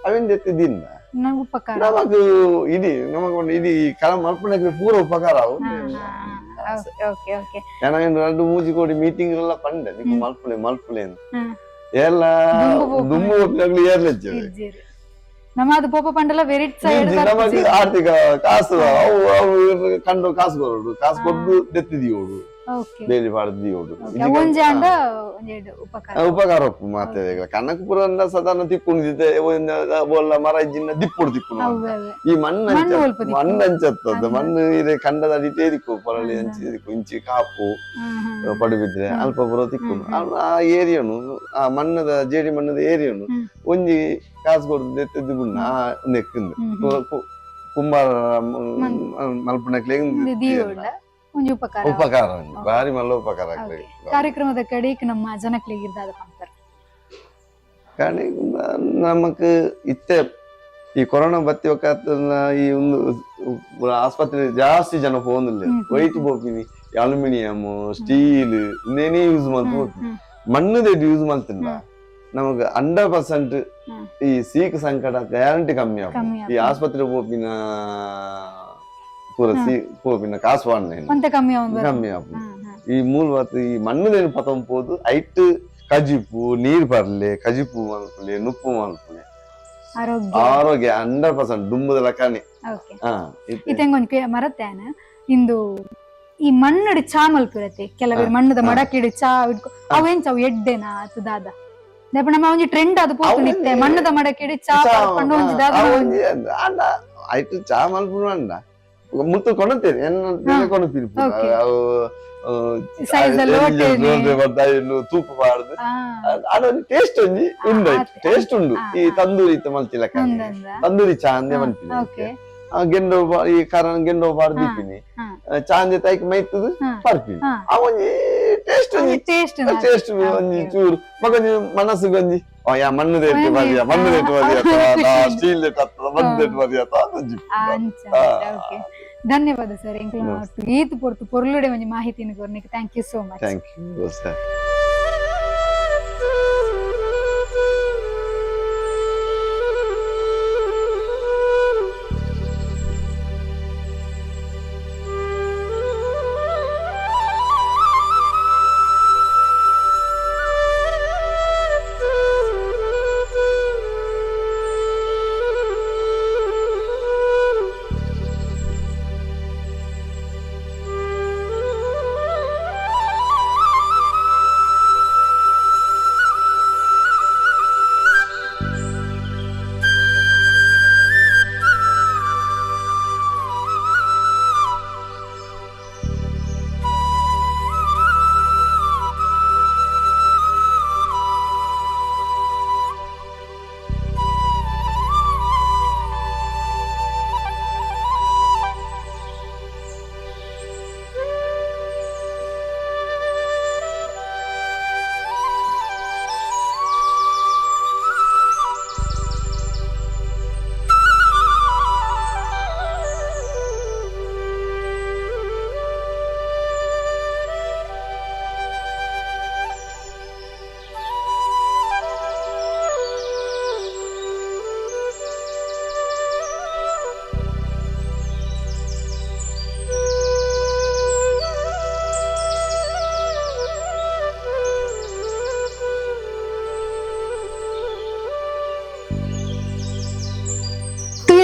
ಅವೇನ್ ದೆತ್ತು ದಿನ ಉಪಕಾರ ನಮಗ್ ಇಡೀ ನಮಗ್ ಒಂದು ಇಡೀ ಕರ ಮಲ್ಪಣಕ್ಕೆ ಪೂರ ಉಪಕಾರ ಅವು. Okay okay. ನಾನು 2 3 ಕೋಟಿ ಮೀಟಿಂಗ್ ಎಲ್ಲ ಪಂಡೆ ನಿಕ್ಕು ಮಲ್ಪುಲೆ ಮಲ್ಪುಲೆ ಅಂತ ಎಲ್ಲ ದುಂಬು ಏರ್ಲೆಚ್ಚೆ ನಮ್ಮ ಅದು ಪೋಪ ಪಂಡಲ ವೆರಿಟ್ ಸೈಡ್ ನಮಗೆ ಆರ್ಥಿಕ ಕಾಸು ಅವು ಅವು ಕಂಡು ಕಾಸು ಕೊರಡು ಕಾಸು ಕೊಟ್ಟು ದೆತ್ತಿದಿಯೋಡು ಓಕೆ ಬೇಲಿ ಪಾಡ್ದಿಯೋಡು ಒಂಜಿ ಆಂಡ ಒಂಜೆರಡು ಉಪಕಾರ ಉಪಕಾರ ಉಪ್ಪು ಮಾತೆ ಕನಕಪುರ ಸಾಧಾರಣ ತಿಕ್ಕೊಂಡಿದ್ದೆ ಒಲ್ಲ ಮರ ಇಜ್ಜಿನ ದಿಪ್ಪುಡು ತಿಕ್ಕೊಂಡು ಈ ಮಣ್ಣು ಮಣ್ಣು ಅಂಚತ್ತದ ಮಣ್ಣು ಇದೆ ಕಂಡದ ಅಡಿಟೇ ದಿಕ್ಕು ಪೊರಳಿ ಅಂಚಿ ದಿಕ್ಕು ಇಂಚಿ ಕಾಪು ಪಡುಬಿದ್ರೆ ಅಲ್ಪ ಪುರ ತಿಕ್ಕೊಂಡು ಆ ಏರಿಯನು ಆ ಮಣ್ಣದ ಜೇಡಿ ಮಣ್ಣದ ಏರಿಯನು ಒಂಜಿ ಕಾಸು ಕೊಡ್ದು ಎತ್ತದ್ದು ಬುಣ್ಣ ನೆಕ್ಕಿಂದು ಕುಂಬಾರ ಮಲ್ಪಣಕ್ಲೆ ಉಪಕಾರ ಉಪಕಾರ ಭಾರಿ ಮಲ್ಲ ಉಪಕಾರ. ಕಾರ್ಯಕ್ರಮದ ಕಡೆಗೆ ನಮ್ಮ ಜನಕ್ಲೆಗ್ ಇರ್ದಾದ ಪಂಪರ್ ಕಾರಣ ನಮಕ್ ಇತ್ತೆ ಈ ಕೊರೋನಾ ಬತ್ತಿ ಈ ಒಂದು ಆಸ್ಪತ್ರೆ ಜಾಸ್ತಿ ಜನ ಹೋಗಂದಿಲ್ಲ ವೈಟ್ ಬೋಪಿನಿ ಅಲ್ಯೂಮಿನಿಯಂ ಸ್ಟೀಲ್ ಇನ್ನೇನೇ ಯೂಸ್ ಮಾಡ್ತು ಮಣ್ಣುದ ಯೂಸ್ ಮಾಡ್ತಿಲ್ಲ ನಮಗ್ 100% ಈ ಸೀಕ್ ಸಂಕಟ ಗ್ಯಾರಂಟಿ ಕಮ್ಮಿ ಆಪುಂಡು. ಈ ಆಸ್ಪತ್ರೆ ಪೋಪಿನ ಪೂರ ಸೀ ಪೋಪಿನ ಕಾಸು ಕಮ್ಮಿ ಕಮ್ಮಿ ಆಪುಂಡು. ಈ ಮೂಲ ಈ ಮಣ್ಣುದೇನು ಪತೊಂದು ಪೋದು ಐಟ್ ಕಜಿಪು ನೀರ್ ಪರ್ಲೆ ಕಜಿಪು ಮಲ್ಪುಲೆ ನುಪ್ಪು ಮಲ್ಪುಲೆ ಆರೋಗ್ಯ 100% ದುಂಬುದ ಲಕ್ಕನೆ. ಇತ್ತೆ ಮರತ್ತೇನ ಇಂದು ಈ ಮಣ್ಣುಡು ಚಾ ಮಲ್ಪಿರತ್ತೆ ಕೆಲವರು ಮಣ್ಣದ ಮಡಕಿಡು ಚಾ ಅವೇನ್ ಚಾವು ಎಡ್ಡೆನಾ ಅತ್ ದಾದ ನಮ್ಮ ಒಂಜಿ ಟ್ರೆಂಡ್ ಅದು ಪೋತು ನಿತ್ತೆ ಮಣ್ಣದ ಮಡಕಿಡು ಚಾ ಪಂಡ ಒಂಜಿ ದಾದ ಅಂಡ ಐಟ್ ಚಾ ಮಲ್ಪುನು ಅಂಡ ಮುತ್ತು ಕೊಣತೇನೆ ಎನ್ನ ಕೊಣತೀನಿ ಅವು ತೂಪ ಪಾಡ್ದು ಅದೊಂದು ಟೇಸ್ಟ್ ಒಂಜಿ ಉಂಡು ಟೇಸ್ಟ್ ಉಂಡು. ಈ ತಂದೂರಿ ಇತ್ತ ಮಲ್ತಿಲಕ್ಕ ತಂದೂರಿ ಚಾ ಅಂದೆ ಮಲ್ಪಿನಿ ಗೆಂಡೋ ಈ ಖಾರ ಗೆಂಡೋ ಪಾಡ್ದು ದೀಪಿನಿ ಚಾಂದೆ ತೈಕ್ ಮೈತದು ಪರ್ಪಿನಿ ಆ ಒಂಜಿ ಟೇಸ್ಟ್ ಒಂಜಿ ಟೇಸ್ಟ್ ಒಂಜಿ ಚೂರು ಮಗೊಂಜಿ ಮನಸ್ಸುಗೊಂಜಿ ಯಾ ಮಣ್ಣು ದೇಟ್ ಬರಿಯ ಮಣ್ಣು ದೇಟ್ ಬರಿಯ ಸ್ಟೀಲ್ ದೇಟ್ ಹತ್ತದ ಮಣ್ಣು ದೇಟ್ ಬರಿಯ ಅದೊಂಜಿ. ಧನ್ಯವಾದ ಸರ್ ಈತ್ ಪೊರ್ತು ಪೊರ್ಲುಡೆ ಒಂಜಿ ಮಾಹಿತಿನ ಕೊರ್ನಿಕ್. Thank you so much. Thank you sir.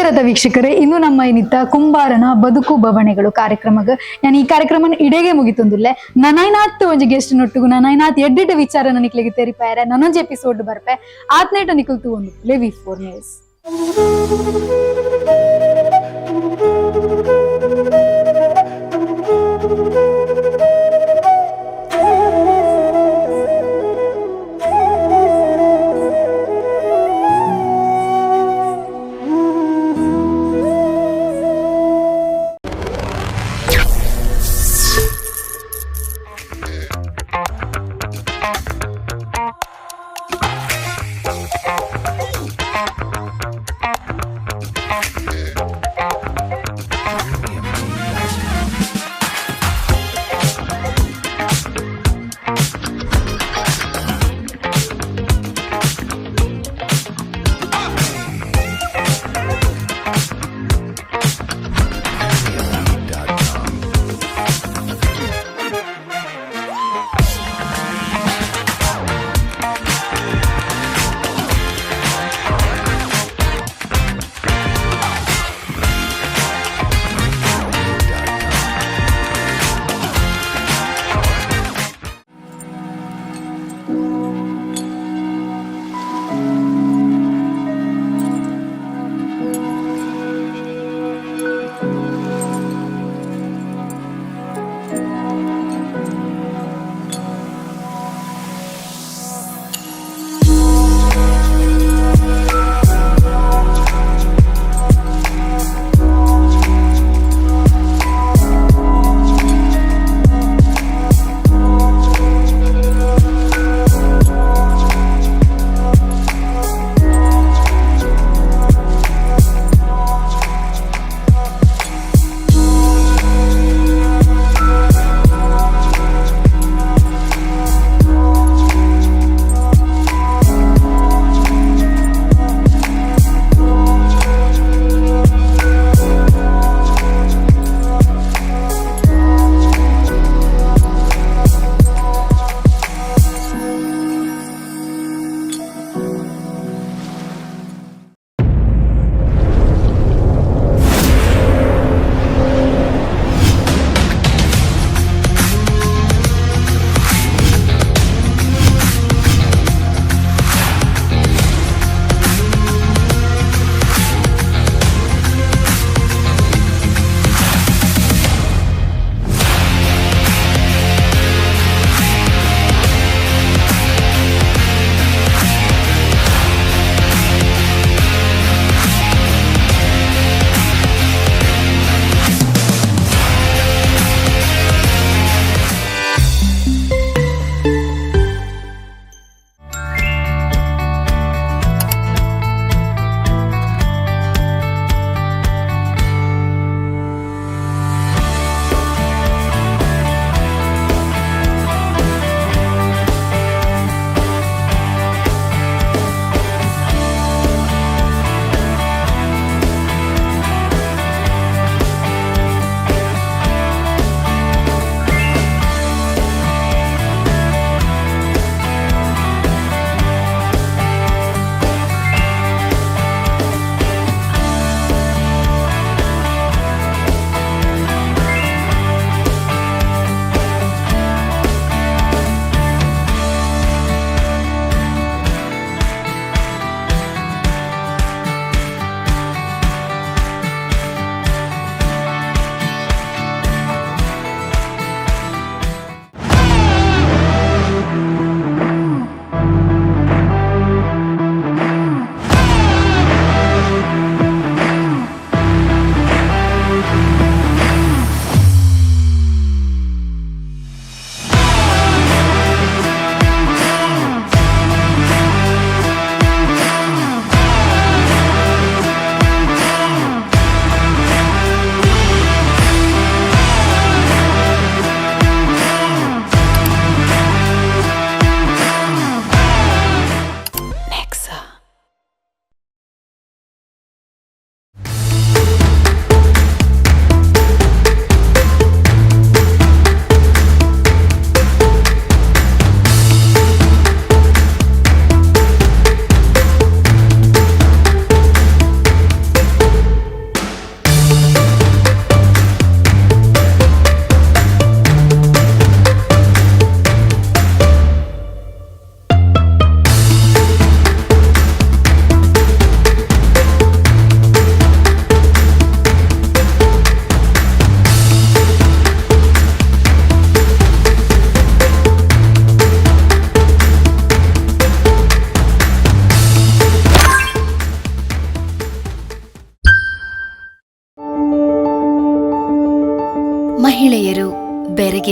ತೂತರತ ವೀಕ್ಷಕರೇ, ಇನ್ನು ನಮ್ಮ ಏನಿತ್ತ ಕುಂಬಾರನ ಬದುಕು ಬವಣೆಗಳು ಕಾರ್ಯಕ್ರಮಗ ನಾನು ಈ ಕಾರ್ಯಕ್ರಮ ಇಡೇಗೆ ಮುಗಿತೊಂದುಲ್ಲೆ. ನನೈನಾತ್ ಒಂಜಿ ಗೆಸ್ಟ್ ನೊಟ್ಟುಗು ನನೈನಾತ್ ಎಡ್ಡೆಡ್ ವಿಚಾರ ನಿಕ್ಲೆಗ್ ತೆರಿಪಾಯರೆ ನನೊಂಜಿ ಎಪಿಸೋಡ್ ಬರ್ಪೆ. ಆತ್ನೇಟ ನಿಕುಲ್ ತೂವೊಂದು ವಿ ಫೋರ್ ನ್ಯೂಸ್.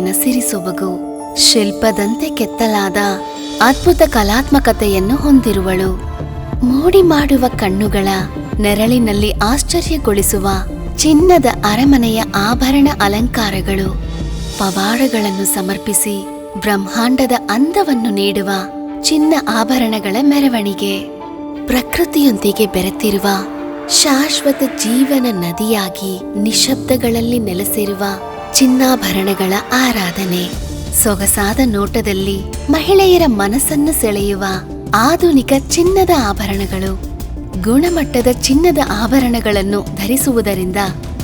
ಬೆಳಕಿನ ಸಿರಿಸೊಬಗು, ಶಿಲ್ಪದಂತೆ ಕೆತ್ತಲಾದ ಅದ್ಭುತ ಕಲಾತ್ಮಕತೆಯನ್ನು ಹೊಂದಿರುವಳು. ಮೋಡಿ ಮಾಡುವ ಕಣ್ಣುಗಳ ನೆರಳಿನಲ್ಲಿ ಆಶ್ಚರ್ಯಗೊಳಿಸುವ ಚಿನ್ನದ ಅರಮನೆಯ ಆಭರಣ ಅಲಂಕಾರಗಳು, ಪವಾಡಗಳನ್ನು ಸಮರ್ಪಿಸಿ ಬ್ರಹ್ಮಾಂಡದ ಅಂದವನ್ನು ನೀಡುವ ಚಿನ್ನ ಆಭರಣಗಳ ಮೆರವಣಿಗೆ, ಪ್ರಕೃತಿಯೊಂದಿಗೆ ಬೆರೆತಿರುವ ಶಾಶ್ವತ ಜೀವನ ನದಿಯಾಗಿ ನಿಶಬ್ದಗಳಲ್ಲಿ ನೆಲೆಸಿರುವ ಚಿನ್ನಾಭರಣಗಳ ಆರಾಧನೆ, ಸೊಗಸಾದ ನೋಟದಲ್ಲಿ ಮಹಿಳೆಯರ ಮನಸ್ಸನ್ನು ಸೆಳೆಯುವ ಆಧುನಿಕ ಚಿನ್ನದ ಆಭರಣಗಳು. ಗುಣಮಟ್ಟದ ಚಿನ್ನದ ಆಭರಣಗಳನ್ನು ಧರಿಸುವುದರಿಂದ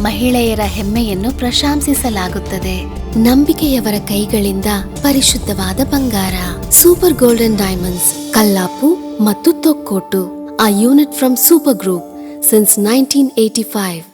ಮಹಿಳೆಯರ ಹೆಮ್ಮೆಯನ್ನು ಪ್ರಶಂಸಿಸಲಾಗುತ್ತದೆ. ನಂಬಿಕೆಯವರ ಕೈಗಳಿಂದ ಪರಿಶುದ್ಧವಾದ ಬಂಗಾರ. ಸೂಪರ್ ಗೋಲ್ಡನ್ ಡೈಮಂಡ್ಸ್, ಕಲ್ಲಾಪು ಮತ್ತು Thokkottu, a unit from Super Group since 1985.